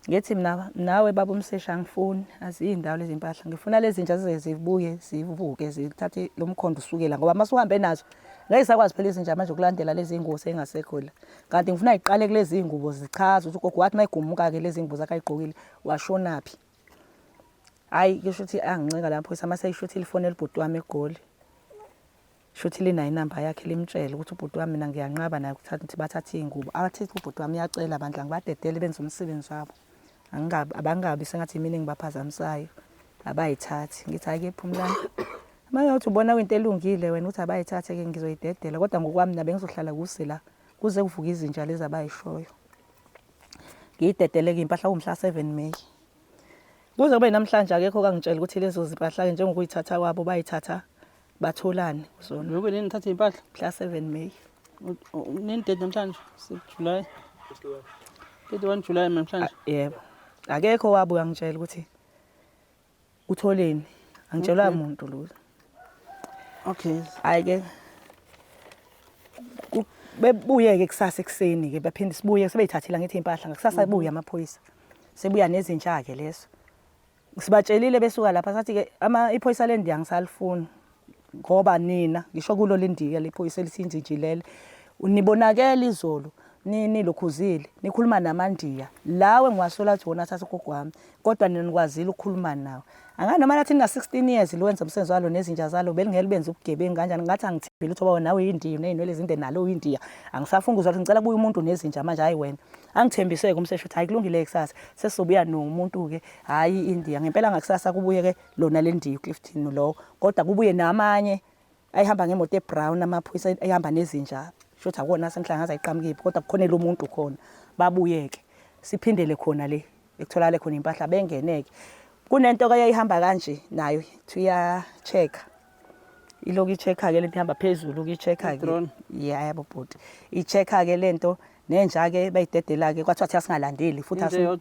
Ngithi mina nawe baba umseshi angifuni aziyindawo lezi mpahla ngifuna lezi zinja zize zibuye zivuke zithathe lo mkhondo usukela ngoba uma usuhambe nazo ngeke sakwazi phela izinja manje ukulandela lezi ngubo sengasekho la kanti ngifuna iqale kulezi ngubo zichaze ukuthi ugogo wathi mayigumuka-ke lezi ngubo zakhe ayigqokile washonaphi. Hhayi kusho ukuthi angincenga la maphoyisa mase esho ukuthi lifonela ubhuti wami eGoli. Shuthi linayo inamba yakhe limtshele ukuthi ubhuti wami mina ngiyanqaba naye ukuthatha ukuthi bathathe iy'ngubo. Athi ubhuti wami uyacela bandla ngibadedele benze umsebenzi wabo. Angingabi abangabi sengathi yimina engibaphazamisayo. Abayithathi. Ngithi hhayi ke phumlani. Uma uthi ubona kuyinto elungile wena ukuthi abayithathe-ke ngizoyidedela kodwa ngokwami mina bengizohlala kuse la kuze kuvuke izinja lezi abayishoyo. Ngiyidedele-ke impahla kuwumhla 7 May. Kuze kube namhlanje akekho okangitshela ukuthi lezo zimpahla-ke njengokuyithatha kwabo bayithatha batholani kuzona. Lokho nini nithatha impahla? Mhla 7 May. Nini date namhlanje? 6 July. 31 July namhlanje. Yebo. Akekho wabo uyangitshela ukuthi utholeni. Angitshelwa muntu lutho. Okay. Hayi ke bebuye ke kusasa ekuseni ke baphinde sibuye sebeyithathile ngithi impahla ngakusasa buye amaphoyisa. Sebuya nezintsha ke leso. Sibatshelile besuka lapha sathi ke ama iphoyisa lendiya ngisalifuni ngoba nina ngisho kulo lendiya lephoyisa elithi injinjilele nibonakele izolo Nilokhuzile nikhuluma namandiya lawe ngiwasola ukuthi wona athatha ugogo wami kodwa nina nikwazile ukukhuluma nawo angani noma lathi nina 16 years liwenza umsebenzi walo nezinja zalo belingeke libenze ubugebengu kanjani ngathi angithembile ukuthi ngoba nawe uyindiya uney'nwele ezinde nalo uyindiya angisafuni ukuzwa ukuthi ngicela kubuye umuntu nezinja manje hhayi wena angithembiseke umseshi ukuthi hhayi kulungile kusasa sesizobuya nomuntu-ke hhayi indiya ngempela ngakusasa kubuye-ke lona le ndiya uClifton lowo kodwa kubuye namanye ayihamba ngemoto ebrown amaphoyisa ayihamba nezinja shuthi akuwona asemhlanga aze ayiqhamukephi kodwa kukhonela umuntu khona babuyeke siphindele khona le ekutholakale khona impahla bengeneke kunento ke yayihamba kanje nayo kuthiwa iya-check-a ilokhu i-check-a-ke lento ihamba phezulu ukuyi-check-a ke yebo bhuti i-check-a-ke lento nenja-ke bayidedela-ke kwathiwa thi asingalandeli futhi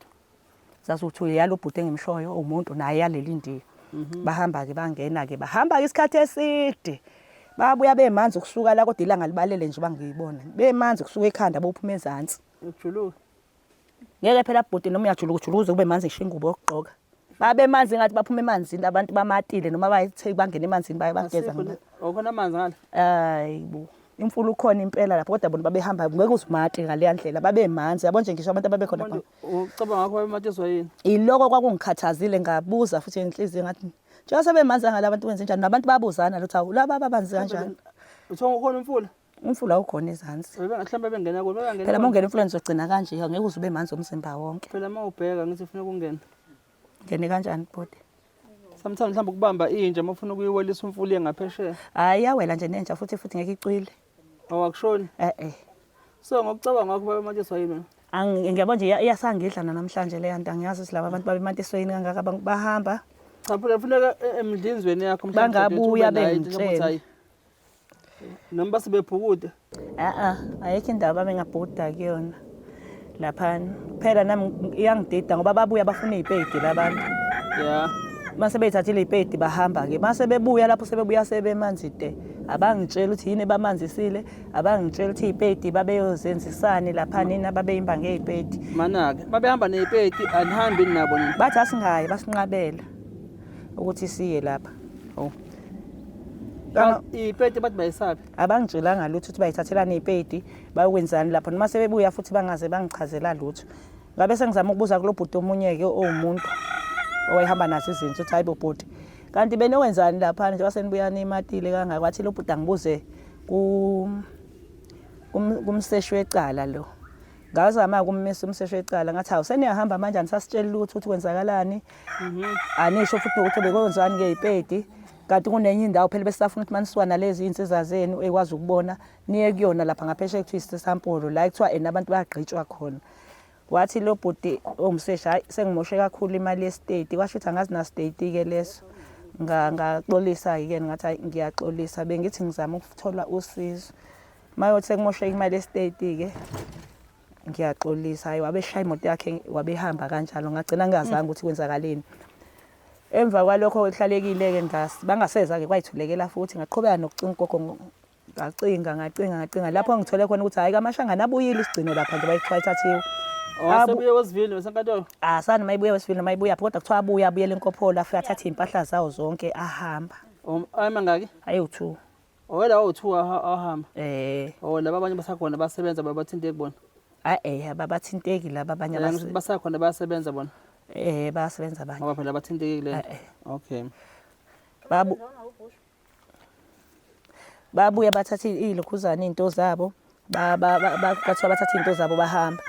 Sasuthi yalo bhuti engimshoyo umuntu naye yaleli ndiya. Mhm. Bahamba ke bangena ke bahamba ke isikhathi eside. Babuya bemanzi ukusuka la kodwa ilanga libalele nje bangiyibona. Bemanzi kusuka ekhanda bophuma ezansi. Ujuluka. Ngeke phela bhuti noma uyajuluka ujuluka uze kube manzi ngisho ingubo yokugqoka. Babe manzi ngathi baphuma emanzini abantu bamatile noma bayithe bangena emanzini baye bageza. Awukhona amanzi ngale? Hayi bo. Imfula ukhona impela lapho kodwa bona babehamba ngeke uzumate ngaleya ndlela babemanzi yabo nje ngisho abantu ababekhona khona. Ucabanga ngakho babematiswa yini? Iloko kwakungikhathazile ngabuza futhi ngenhliziyo ngathi njengoba sebemanzi ngala abantu wenze njani nabantu babuzana lutho awu laba babanzi kanjani. Uthiwa ukhona umfula? Umfula ukhona ezansi. Mhlawumbe bengena kulo bengena. Phela uma ungena emfuleni uzogcina kanje angeke uze ube manzi umzimba wonke. Phela uma ubheka ngithi ufuna ukungena. Ngene kanjani bhuti? Sometimes mhlawumbe ukubamba inja uma ufuna ukuyiwelisa umfula iye ngaphesheya. Hayi iyawela nje nenja futhi futhi ngeke icwile. Awakushoni? Eh eh. So ngokucabanga kwakho babemantiswa yini wena? Ngiyabona nje iyasangidla namhlanje leya nto angiyazi ukuthi laba bantu babemantiswe yini kangaka bahamba. Cha phela funeka emdlinzweni yakho mhlawumbe bangabuya bengitshela. Noma basebebhukuda? A-a, ayikho indawo ababengabhukuda kuyona laphana. Phela nami iyangidida ngoba babuya bafuna iy'pedi labantu. Ya. Mase beyithathile iy'pedi bahamba-ke. Mase bebuya lapho sebebuya sebemanzi te. Abangitsheli ukuthi yini ebamanzisile, abangitsheli ukuthi iy'pedi babeyozenzisani lapha nini ababeyimba ngey'pedi. Mana-ke, babehamba ney'pedi anihambi nabo nina? Bathi asingayi, basinqabela. ukuthi siye lapha. Oh. Iy'pedi bathi bayisaphi? Abangitshelanga lutho ukuthi bayithathelani iy'pedi bayokwenzani lapho noma sebebuya futhi bangaze bangichazela lutho. Ngabe sengizama ukubuza kulo bhuti omunye-ke owumuntu owayehamba nazo izinto ukuthi hayi bo bhuti kanti benowenzani laphana njengoba senibuya nimatile kangaka wathi lo bhuti angibuze kumseshi wecala lo. Ngazama ukumisa umseshi wecala ngathi hawu seniyahamba manje anisasitsheli lutho ukuthi kwenzakalani. Anisho futhi nokuthi bekwenziwani ngey'pedi kanti kunenye indawo phela besisafuna ukuthi manisuka nalezi iy'nsiza zenu ekwazi ukubona niye kuyona lapha ngaphesheya kuthiwa isisampolo la kuthiwa ena abantu bayagqitshwa khona. Wathi lo bhuti owumseshi hhayi sengimoshe kakhulu imali yesiteti kwasho ukuthi angazi nasiteti-ke leso. Ngaxolisa-ke ngathi hhayi ngiyaxolisa bengithi ngizama ukuthola usizo. Mayothi sekumosheke imali yesiteti-ke ngiyaxolisa hayi wabe eshaya imoto yakhe wabehamba kanjalo ngagcina ngingazange ukuthi kwenzakaleni emva kwalokho kuhlalekile-ke bangaseza-ke kwayithulekela futhi ngaqhubeka nokucinga ugogo ngacinga ngacinga ngacinga lapho ngithole khona ukuthi hhayi kamashangane abuyile isigcino lapha nje bayithiwa ithathiwe Asebuye wesivini wesenkantolo? Asani mayibuye wesivini noma ibuyaphi kodwa kuthiwa abuye abuyele enkopholo afike athathe iy'mpahla zawo zonke ahamba. Ayimangaki? Ayiwu-two. Oh lawa u2 ahamba. Eh. Oh laba abanye basakhona basebenza babathinteki bona. Ah eh ababathinteki laba abanye abase. Basakhona bayasebenza bona. Eh bayasebenza abanye. Ngoba phela abathinteki kule. Eh, eh. Okay. Babu Babuya bathatha ilokhuzana izinto zabo bathiwa bathatha izinto zabo bahamba.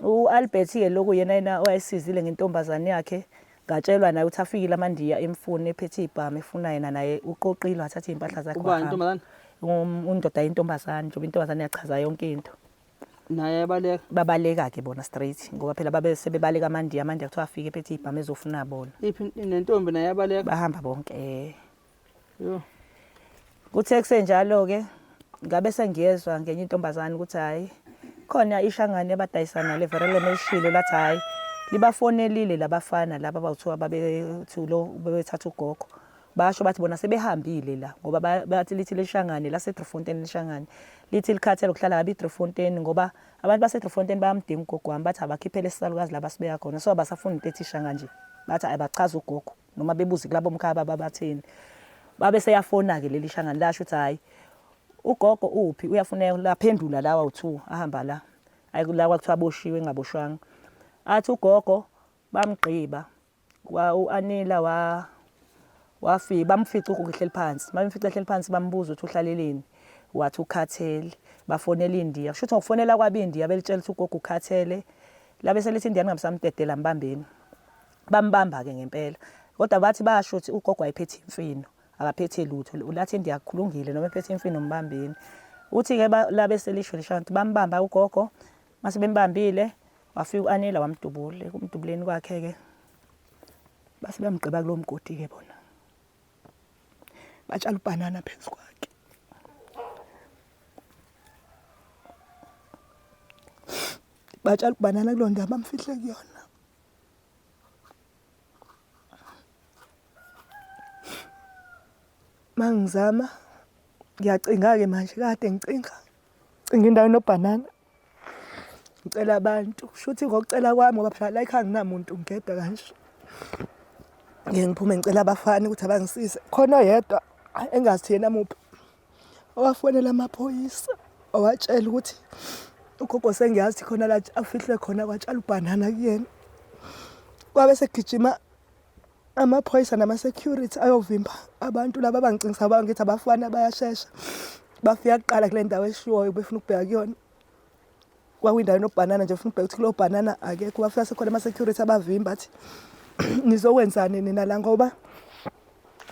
U-Albert ke lokhu yena yena owayesizile ngentombazane yakhe Ngatshelwa naye ukuthi afikile amaNdiya emfuna ephethe ibhamu efuna yena naye uqoqile wathatha iy'mpahla zakhe Ubani wahamba. intombazane? Undoda yentombazane njengoba intombazane yachaza yonke into. Naye yabaleka. Babaleka-ke bona straight ngoba phela babe sebebaleka amaNdiya, amaNdiya kuthiwa afike ephethe ibhamu ezofuna bona. Iphi nentombi naye yabaleka? Bahamba bonke eh. Yho. Kuthe kusenjalo-ke ngabe sengiyezwa ngenye intombazane ukuthi hhayi khona ishangane abadayisa nale Verelem elishilo lathi hhayi libafonelile labafana laba abawuthiwa babethi lo bebethatha ugogo basho bathi bona sebehambile la ngoba bathi lithi lishangane lase-Driefontein lishangane lithi likhathele ukuhlala kabi i-Driefontein ngoba abantu base-Driefontein bayamdinga ugogo wami bathi abakhiphele isisalukazi la basibeka khona so abasafuni into ethi ishanga nje bathi abachaze ugogo noma bebuze kulabo mkhaya baba bathini babe seyafona-ke leli shangane lasho ukuthi hhayi ugogo uphi uyafuneka laphendula lawa u-two ahamba la Ayi la kwakuthiwa boshiwe engaboshwanga. Athi ugogo bamgqiba u-Anila wa wafika bamfica ugogo ehleli phansi. Bamfica ehleli phansi bambuza ukuthi uhlaleleni. Wathi ukhathele. Bafonela iNdiya. Kusho ukuthi ngokufonela kwabo iNdiya belitshela ukuthi ugogo ukhathele. Labe selithi iNdiya ningamsamdedela mbambeni. Bambamba-ke ngempela. Kodwa bathi basho ukuthi ugogo wayephethe imfino. Akaphethe lutho. Lathi iNdiya kulungile noma ephethe imfino mbambeni. Uthi-ke labe selisho lisho ukuthi bambamba ugogo. Mase bembambile wafika u-Anela wamdubula. Ekumdubuleni kwakhe-ke base bamgqiba kulowo mgodi-ke bona. Batshala ubhanana phezu kwakhe. Batshala ubhanana kulowo ndawo bamfihle kuyona. Mangizama ngiyacinga-ke manje kade ngicinga cinga indawo enobhanana ngicela abantu shuthi ngokucela kwami ngoba phela la ekhaya anginamuntu ngedwa kanje ngike ngiphume ngicela abafana ukuthi abangisize khona oyedwa engazi yena muphi owafonela amaphoyisa owatshela ukuthi ugogo sengiyazi khona la afihlwe khona kwatshala ubhanana kuyena kwabe segijima amaphoyisa nama-security ayovimba abantu laba abangicingisa bangithi abafana bayashesha bafika kuqala kule ndawo eshiwoyo befuna ukubheka kuyona kwakuyindawo enobhanana nje ufuna ukubheka ukuthi kulowo bhanana akekho bafika sekhona ama-security abavimba athi nizokwenzani nina la ngoba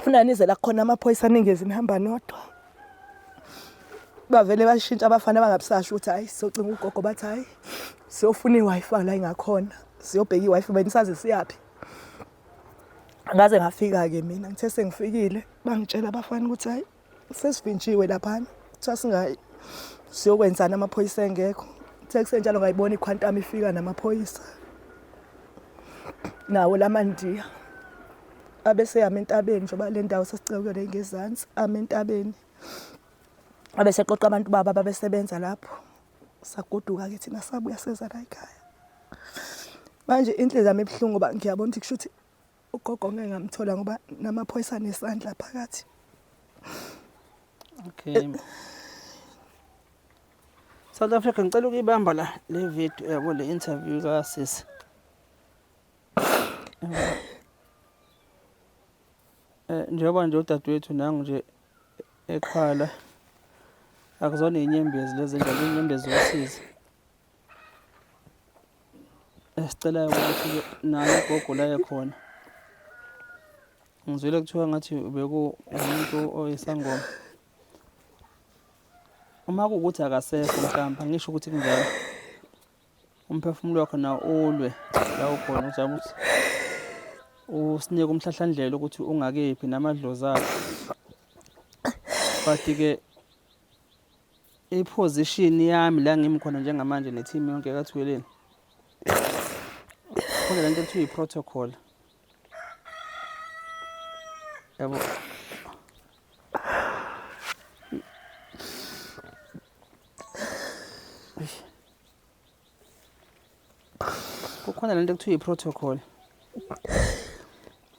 funa nize la kukhona amaphoyisa ningezi nihamba nodwa bavele bashintsha abafana bangabisasho ukuthi hayi sizocinga ugogo bathi hayi siyofuna i-Wi-Fi la ingakhona siyobheka i-Wi-Fi benisaze siyaphi ngaze ngafika-ke mina ngithe sengifikile bangitshela abafana ukuthi hayi sesivinjiwe laphana kuthiwa singayi siyokwenzani amaphoyisa engekho kuthe kusenjalo ngayibona iquantum ifika namaphoyisa nawo lamandiya abeseyama entabeni njengoba le ndawo sesicela kuyona ingezansi ame entabeni abeseqoqa abantu babo ababesebenza lapho sagoduka-ke thina sabuya seza la ekhaya manje inhliziyo yami ibuhlungu ngoba ngiyabona ukuthi kusho ukuthi ugogo ngeke ngamthola ngoba namaphoyisa anesandla phakathi. Okay. South Africa ngicela ukuyibamba la le video yabo le interview kasisi. Eh njengoba nje udadewethu nangu nje ekhala akuzona inyembezi lezi njalo inyembezi zosizi. Esicelayo ukuthi naye ugogo la ekhona. Ngizwile kuthiwa ngathi ubekuwumuntu oyisangoma. Uma kuwukuthi akasekho mhlawumbe angisho ukuthi kunjalo. Umphefumulo wakhe nawo ulwe la ukhona uzame ukuthi usinike umhlahlandlela ukuthi ungakephi namadlozi akhe. But-ke I-position yami la ngimi khona njengamanje ne-team yonke kaThuleleni. Khona lento ekuthiwa i-protocol. Yabo. Kukhona lento ekuthiwa i-protocol.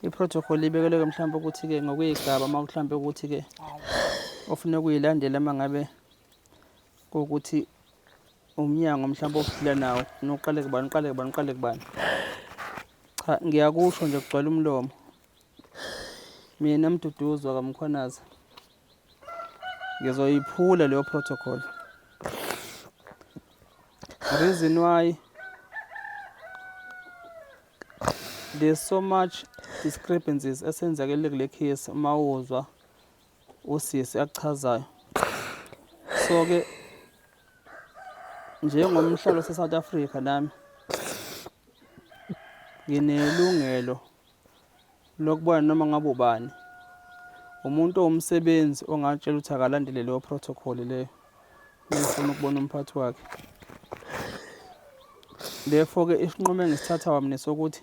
I-protocol ibekelwe mhlawumbe ukuthi-ke ngokwey'gaba uma mhlawumbe ukuthi-ke ofuna ukuyilandela uma ngabe kuwukuthi umnyango mhlawumbe ophila nawo ufuna uqale kubani uqale kubani uqale kubani. Cha ngiyakusho nje kugcwele umlomo. Mina Mduduzi wakaMkhwanazi ngizoyiphula leyo protocol. Reason why there's so much discrepancies esenzakele kule case uma uzwa usisi akuchazayo. So ke njengomhlalo wase-South Africa nami nginelungelo lokubona noma ngabe ubani umuntu owumsebenzi ongatshela ukuthi akalandele leyo protocol leyo ufuna ukubona umphathi wakhe. Therefore ke isinqumo engisithatha wami nesokuthi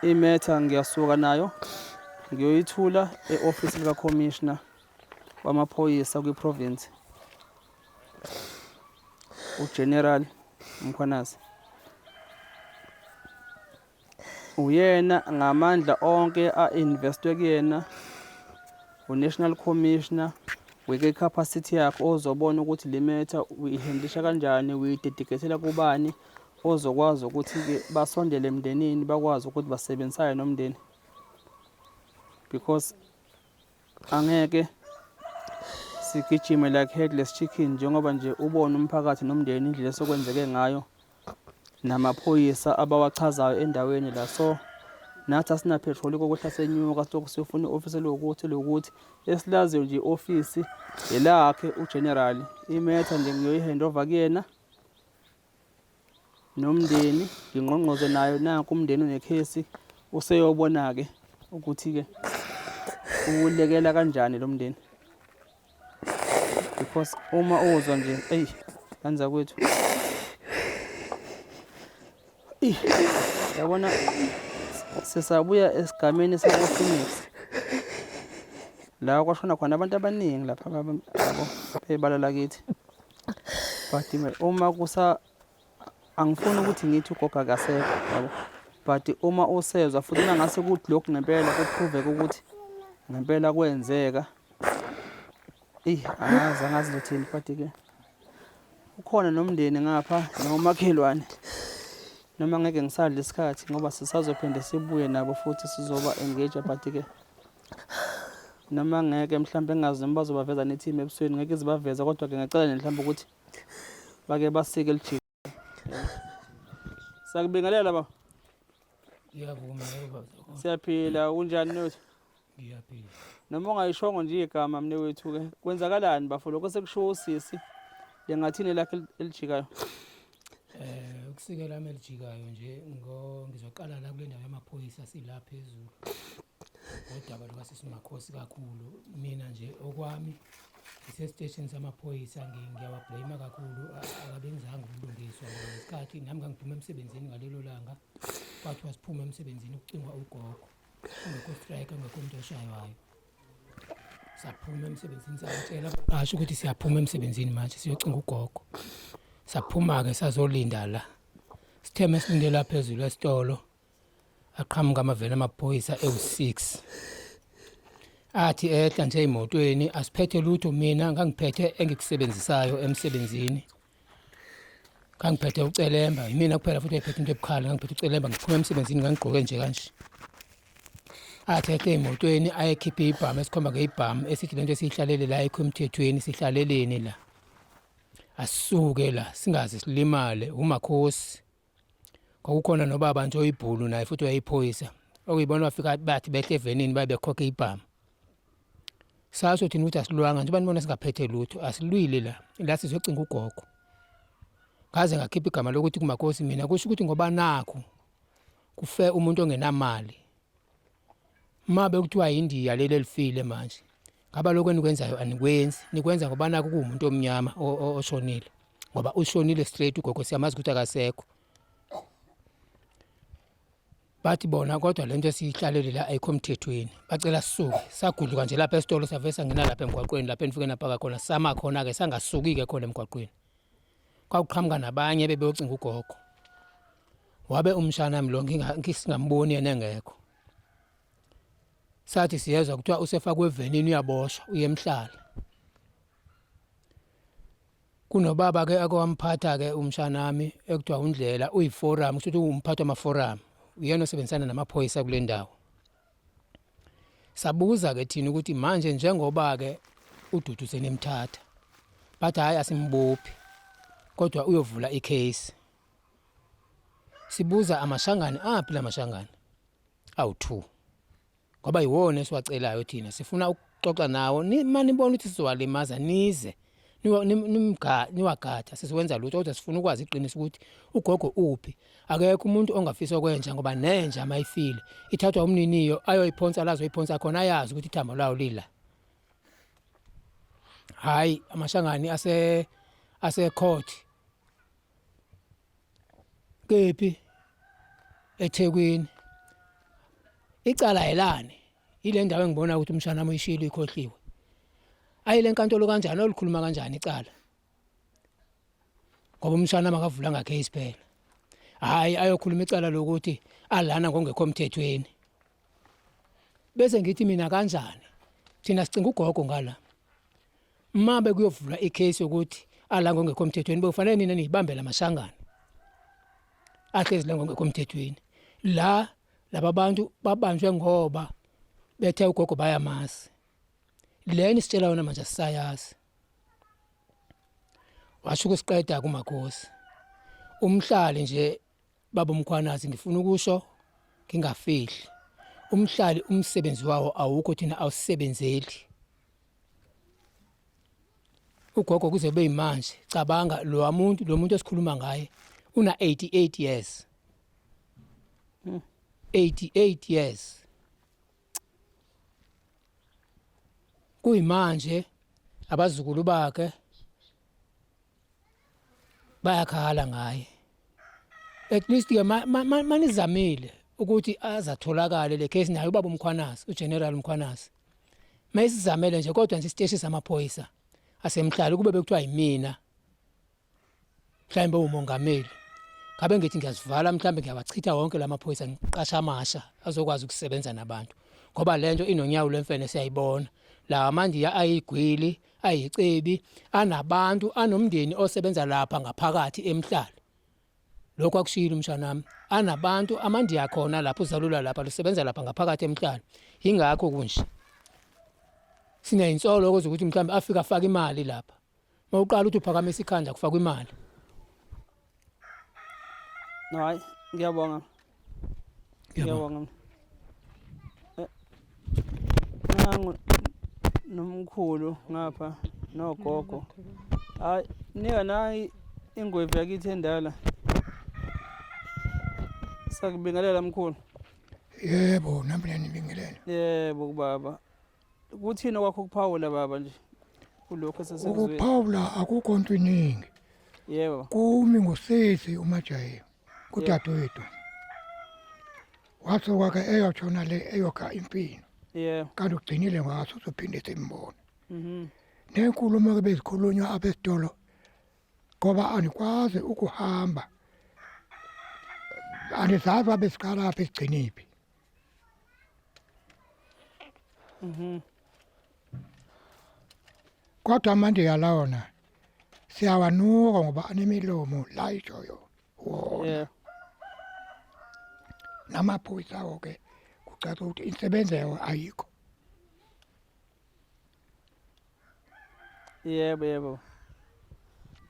imetha ngiyasuka nayo ngiyoyithula e-ofisi likakhomishna wamaphoyisa kwi-province uGeneral Mkhwanazi. Uyena ngamandla onke a-investwe kuyena uNational Commissioner Weke i-capacity yakho ozobona ukuthi le matter uyihandlisha kanjani, uyidedicatela kubani ozokwazi ukuthi-ke basondele emndenini bakwazi ukuthi basebenzisane nomndeni because angeke sigijime like headless chicken njengoba nje ubona umphakathi nomndeni indlela esokwenzeke ngayo namaphoyisa abawachazayo endaweni la. So nathi asinapetroli kokuhla senyuka silokhu siyofuna i-ofisi elokuthi lokuthi esilaziyo nje i-ofisi elakhe ugeneral imetha nje ngiyoyi-handover kuyena nomndeni ngingqongqoze nayo nanku umndeni unekhesi useyobona-ke ukuthi-ke uwulekela kanjani lo mndeni because uma uzwa nje eyi kanza kwethu yabona sisabuya esigameni sako-phoenix la kwashona khona abantu abaningi lapha yabo bebala lakithi but uma kusa angifuni ukuthi ngithi ugogo akasekho yabo but uma usezwa futhi uma ngase kuthi lokhu ngempela kuproveke ukuthi ngempela kwenzeka eyi angazi angazi ngizothini but-ke ukhona nomndeni ngapha nomakhelwane noma ngeke ngisadla isikhathi ngoba sisazophinde sibuye nabo futhi sizoba engage but-ke noma ngeke mhlawumbe engazi noma bazobaveza ne-team ebusweni ngeke izibaveza kodwa-ke ngiyacela nje mhlawumbe ukuthi bake basike elijika Sakubingelela baba. Ngiyavuma yebo baba. Siyaphila unjani nothu? Ngiyaphila. Noma ungayishongo nje igama mne wethu ke. Kwenzakalani bafo lokho sekushiwo usisi lengathini lakhe elijikayo? Eh ukusika lami elijikayo nje ngo ngizoqala la kule ndawo yamaphoyisa sila phezulu. Ngodaba lukasisi Makhosi kakhulu mina nje okwami ngisesiteshini samaphoyisa ngiyawablame kakhulu akabenzanga ubulungiswa ngoba ngesikhathi nami ngangiphuma emsebenzini ngalelo langa kwathiwa siphume emsebenzini kucingwa ugogo kungekho strike kungekho umuntu oshaywayo saphuma emsebenzini sabatshela abaqashi ukuthi siyaphuma emsebenzini manje siyocinga ugogo saphuma-ke sazolinda la sithe mesilinde la phezulu esitolo aqhamuka amaveni amaphoyisa ewu-6 athi ehla nje emotweni asiphethe lutho mina ngangiphethe engikusebenzisayo emsebenzini ngangiphethe ucelemba yimina kuphela futhi ayiphethe into ebukhali ngangiphethe ucelemba ngiphuma emsebenzini ngangigqoke nje kanje athi ehle emotweni ayekhiphe ibhamu esikhomba ngeyibhamu esithi lento esiyihlalele la ayikho emthethweni sihlaleleni la asisuke la singaze silimale umakhosi Kwakukhona nobaba nje oyibhulu naye futhi wayeyiphoyisa. Okuyibona bafika bathi behle evenini babe bekhokha ibhamu. Sasho thina ukuthi asilwanga njengoba nibona singaphethe lutho asilwile la la sizocinga ugogo. Ngaze ngakhipha igama lokuthi kumakosi mina kusho ukuthi ngoba nakhu kufe umuntu ongenamali. Uma bekuthiwa yindiya leli elifile manje ngaba lokho enikwenzayo anikwenzi nikwenza ngoba nakhu kuwumuntu omnyama oshonile. Ngoba ushonile straight ugogo siyamazi ukuthi akasekho. Bathi bona kodwa lento esiyihlalele la ayikho emthethweni. Bacela sisuke. Sagudluka nje lapha esitolo savese sangena lapha emgwaqweni lapha enifike napaka khona sama khona ke sangasuki ke khona emgwaqweni. Kwakuqhamuka nabanye bebeyocinga ugogo. Wabe umshana wami lo ngisingamboni yena engekho. Sathi siyezwa kuthiwa usefakwe evenini uyaboshwa uye emhlala. Kunobaba ke ake wamphatha ke umshanami ekuthiwa uNdlela uyiforum kusho ukuthi umphathi wamaforum uyena osebenzisana namaphoyisa kule ndawo. Sabuza ke thina ukuthi manje njengoba ke uDudu senimthatha bathi hhayi asimbophi kodwa uyovula icase. Sibuza amashangane aphi lamashangane awu-2 ngoba yiwona esiwacelayo thina sifuna ukuxoxa nawo uma nibona ukuthi sizowalimaza nize niwagada sizowenza lutho kodwa sifuna ukwazi iqiniso ukuthi ugogo uphi akekho umuntu ongafisa kwenja ngoba nenja mayifile ithathwa umniniyo ayoyiphonsa la azoyiphonsa khona ayazi ukuthi ithambo lawo lila hayi amashangani ase ase court Kephi? EThekwini. Icala elani? Ile ndawo engibona ukuthi umshana wami uyishilo ikhohliwe. Ayile nkantolo kanjani olukhuluma kanjani icala? Ngoba umshana wami akavulanga case phela. Hayi ayokhuluma icala lokuthi alana ngongekho emthethweni. Bese ngithi mina kanjani? Thina sicinga ugogo ngala. Uma bekuyovulwa icase yokuthi ala ngongekho emthethweni bekufanele nina niyibambe lamashangana ahlezi la ngongekho emthethweni. La laba bantu babanjwe ngoba bethe ugogo bayamazi. Lena isitshela yona manje asisayazi. Washo ukusiqeda kumakhosi. Umhlali nje Baba uMkhwanazi ngifuna ukusho ngingafihli. Umhlali umsebenzi wawo awukho thina awusebenzeli. Ugogo kuze kube yimanje cabanga lo muntu lo muntu esikhuluma ngaye una 88 years. 88 years. Kuyimanje abazukulu bakhe bayakhala ngaye at least ke manizamile ukuthi azatholakale le case naye ubaba uMkhwanazi uGeneral Mkhwanazi mayisizamele nje kodwa nje isiteshi samaphoyisa asemhlali kube bekuthiwa yimina mhlawumbe umongameli ngabe ngithi ngiyazivala mhlawumbe ngiyawachitha wonke lamaphoyisa ngiqasha amasha azokwazi ukusebenza nabantu ngoba lento inonyawo lwemfene siyayibona la mandiya ayigwili ayicebi anabantu anomndeni osebenza lapha ngaphakathi emhlali lokho akushilo umshanami anabantu amandiya khona lapho uzalula lapha lusebenza lapha ngaphakathi emhlali ingakho kunje sineyinsolo ukuthi mhlawumbe afika afaka imali lapha mawuqala ukuthi uphakamisa ikhanda kufakwa imali. No, hayi ngiyabonga. Ngiyabonga. Eh, nangu nomkhulu ngapha nogogo. Hayi nika nayi ingwevu yakithi endala. Sakubingelela mkhulu. Yebo, nami ngiyanibingelela. Yebo kubaba. Kuthini okwakho ukuphawula baba nje kulokhu esesikuzwile? Ukuphawula akukho nto iningi. Yebo. Kumi ngosizi uMajayi kudadewethu. Wasuka ke eyotshona le eyokha impilo. Yebo. Kanti ugcinile ngaso uzophinde simbone. Mhm. Nenkulumo ke bezikhulunywa abesitolo ngoba anikwazi ukuhamba. Anizazi abesiqalaphi sigciniphi. Kodwa amandiya lawona siyawanuka ngoba anemilomo la ishoyo wona. Yeah. Namaphoyisa awo ke kucaca ukuthi insebenzo yawo ayikho. Yebo yebo.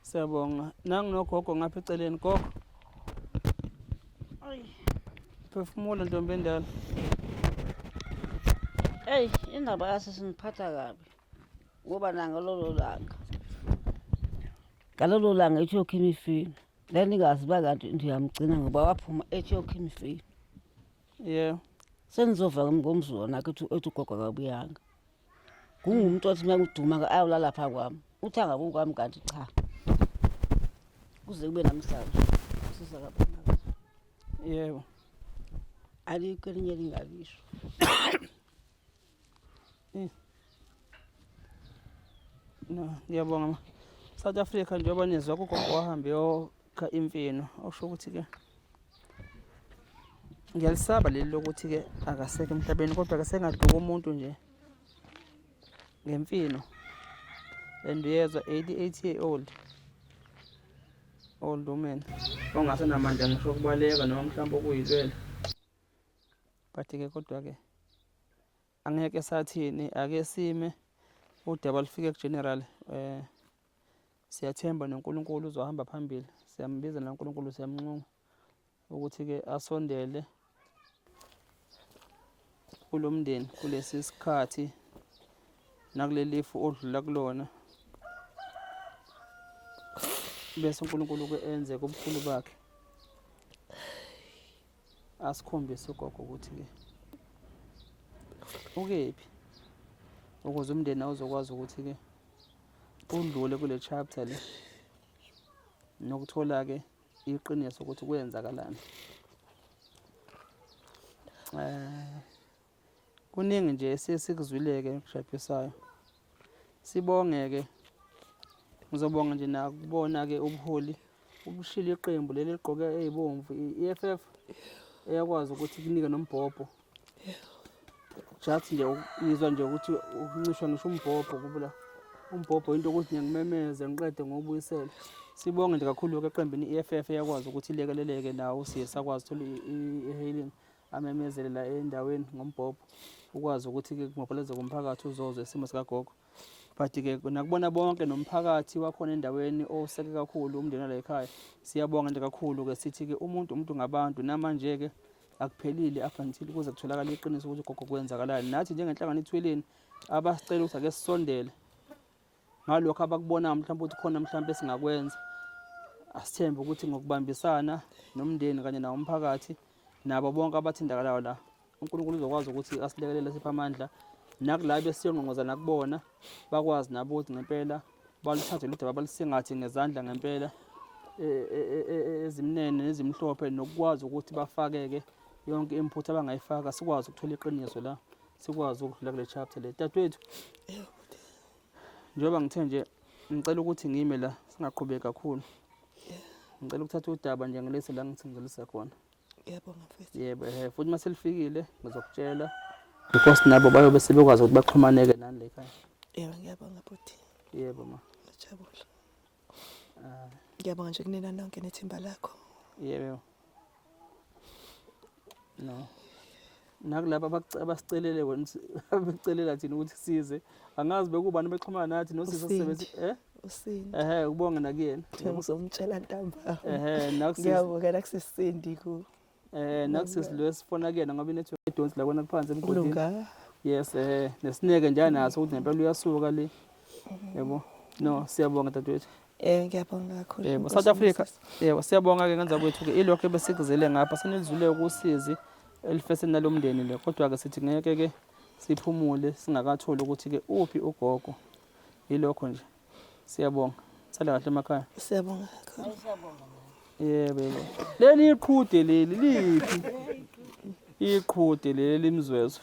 Siyabonga. Nangu nogogo ngapha eceleni gogo. Ayi. Phefumula ntombi endala. Eyi, indaba yasesingiphatha kabi ngoba nangalolo langa ngalolo langa ethi yokha imifino ndandingazi uba kanti ndiyamgcina ngoba waphuma ethi yokha imifino. Yeah. Sengizova ngomzukwana wakhe ethi ethi ugogo akabuyanga. Kungumuntu othi uma kuduma ayolala pha kwami. Uthi angabuki kwami kanti cha. Kuze kube namhlanje sisakabonakala. Yebo. Alikho elinye elingalisho. No, ngiyabonga ma. South Africa njengoba nizwa kugogo wahambe yokha imfino okusho ukuthi ke ngiyalisaba leli lokuthi ke akasekho emhlabeni kodwa ke sengaduka umuntu nje ngemfino and uyezwa 88 year old old woman ongasenamandla ngisho ukubaleka noma mhlawumbe okuyilwela but ke kodwa ke Angeke sathini ake sime udaba lufike kuGeneral eh siyathemba noNkulunkulu uzohamba phambili siyambiza noNkulunkulu siyamnxunga ukuthi ke asondele kulomndeni kulesi sikhathi nakulelifu odlula kulona bese uNkulunkulu ke enze kubukhulu bakhe asikhombise ugogo ukuthi-ke ukephi ukuze umndeni awuzokwazi ukuthi-ke udlule kule chapter le nokuthola-ke iqiniso ukuthi kwenzakalani eh Kuningi nje esesikuzwile-ke okushaqisayo. Sibonge-ke, ngizobonga nje nakubona-ke ubuholi ubushilo iqembu leli ligqoke ey'bomvu i-EFF eyakwazi ukuthi kunike nombhobho. Just nje ngizwa nje ukuthi ukuncishwa ngisho umbhobho kubula Umbhobho into ukuthi ngiyangimemeze ngiqede ngowubuyisele. Sibonge nje kakhulu-ke eqembini i-EFF eyakwazi ukuthi ilekeleleke nawo siye sakwazi ukuthola i-hailing amemezele la endaweni ngombhobho ukwazi ukuthi-ke kumobilizeke umphakathi uzozwa isimo sikagogo. But-ke nakubona bonke nomphakathi wakhona endaweni owuseke kakhulu umndeni wala ekhaya. Siyabonga nje kakhulu-ke sithi-ke umuntu umuntu ngabantu namanje-ke akuphelile up until kuze kutholakale iqiniso ukuthi ugogo kwenzakalani. Nathi njengenhlangano iThweleni abasicela ukuthi ake sisondele ngalokho abakubonayo mhlawumbe ukuthi khona mhlawumbe esingakwenza asithembe ukuthi ngokubambisana nomndeni kanye nawo umphakathi nabo bonke abathintakalayo la uNkulunkulu uzokwazi ukuthi asilekelele siphe amandla nakulaba esiyongqongqoza nakubona bakwazi nabo ukuthi ngempela baluthathe ludaba balisingathe ngezandla ngempela e, e, e, ezimnene nezimhlophe nokukwazi ukuthi bafakeke yonke input abangayifaka sikwazi ukuthola iqiniso la sikwazi ukudlula kule chapter le dadewethu njengoba ngithe nje ngicela ukuthi ngime la singaqhubeki kakhulu ngicela ukuthatha udaba nje ngilise la ngithi ngilise khona Ngiyabonga mfethu. Yebo ehe futhi uma selifikile ngizokutshela because nabo bayobe sebekwazi ukuthi baxhumaneke nani la ekhaya. Yebo ngiyabonga bhuti. Yebo ma. Ngiyajabula. Ah. Ngiyabonga nje kunina nonke nethimba lakho. Yebo. No. Nakulaba abasicelele wena abacelela thina ukuthi size. Angazi bekubani bexhumana nathi nosisi Usindi. eh Usindi. Ehhe ubonge nakuyena. Ngizomtshela ntambama. Ehhe nakusisi Ngiyabonga nakusisindi ku. eh nakusisi lo esifona kuyena ngoba inetwork idonsi la kona phansi emgodini. Ulunga. Yes eh nesineke nje anaso ukuthi ngempela uyasuka le. Yebo. No siyabonga dadewethu. Eh ngiyabonga kakhulu. Yebo Nkosi South Africa. ngibusise. Yebo siyabonga ke ngenza kwethu ke ilokho ebesikuzele ngapha senizwile ukusizi elifeseni nalomndeni le kodwa ke sithi ngeke ke siphumule singakatholi ukuthi ke uphi ugogo. Yilokho nje. Siyabonga. Sala kahle emakhaya. Siyabonga kakhulu. Yebo yebo. Leli iqhude leli liphi? Iqhude leli limzwezwe.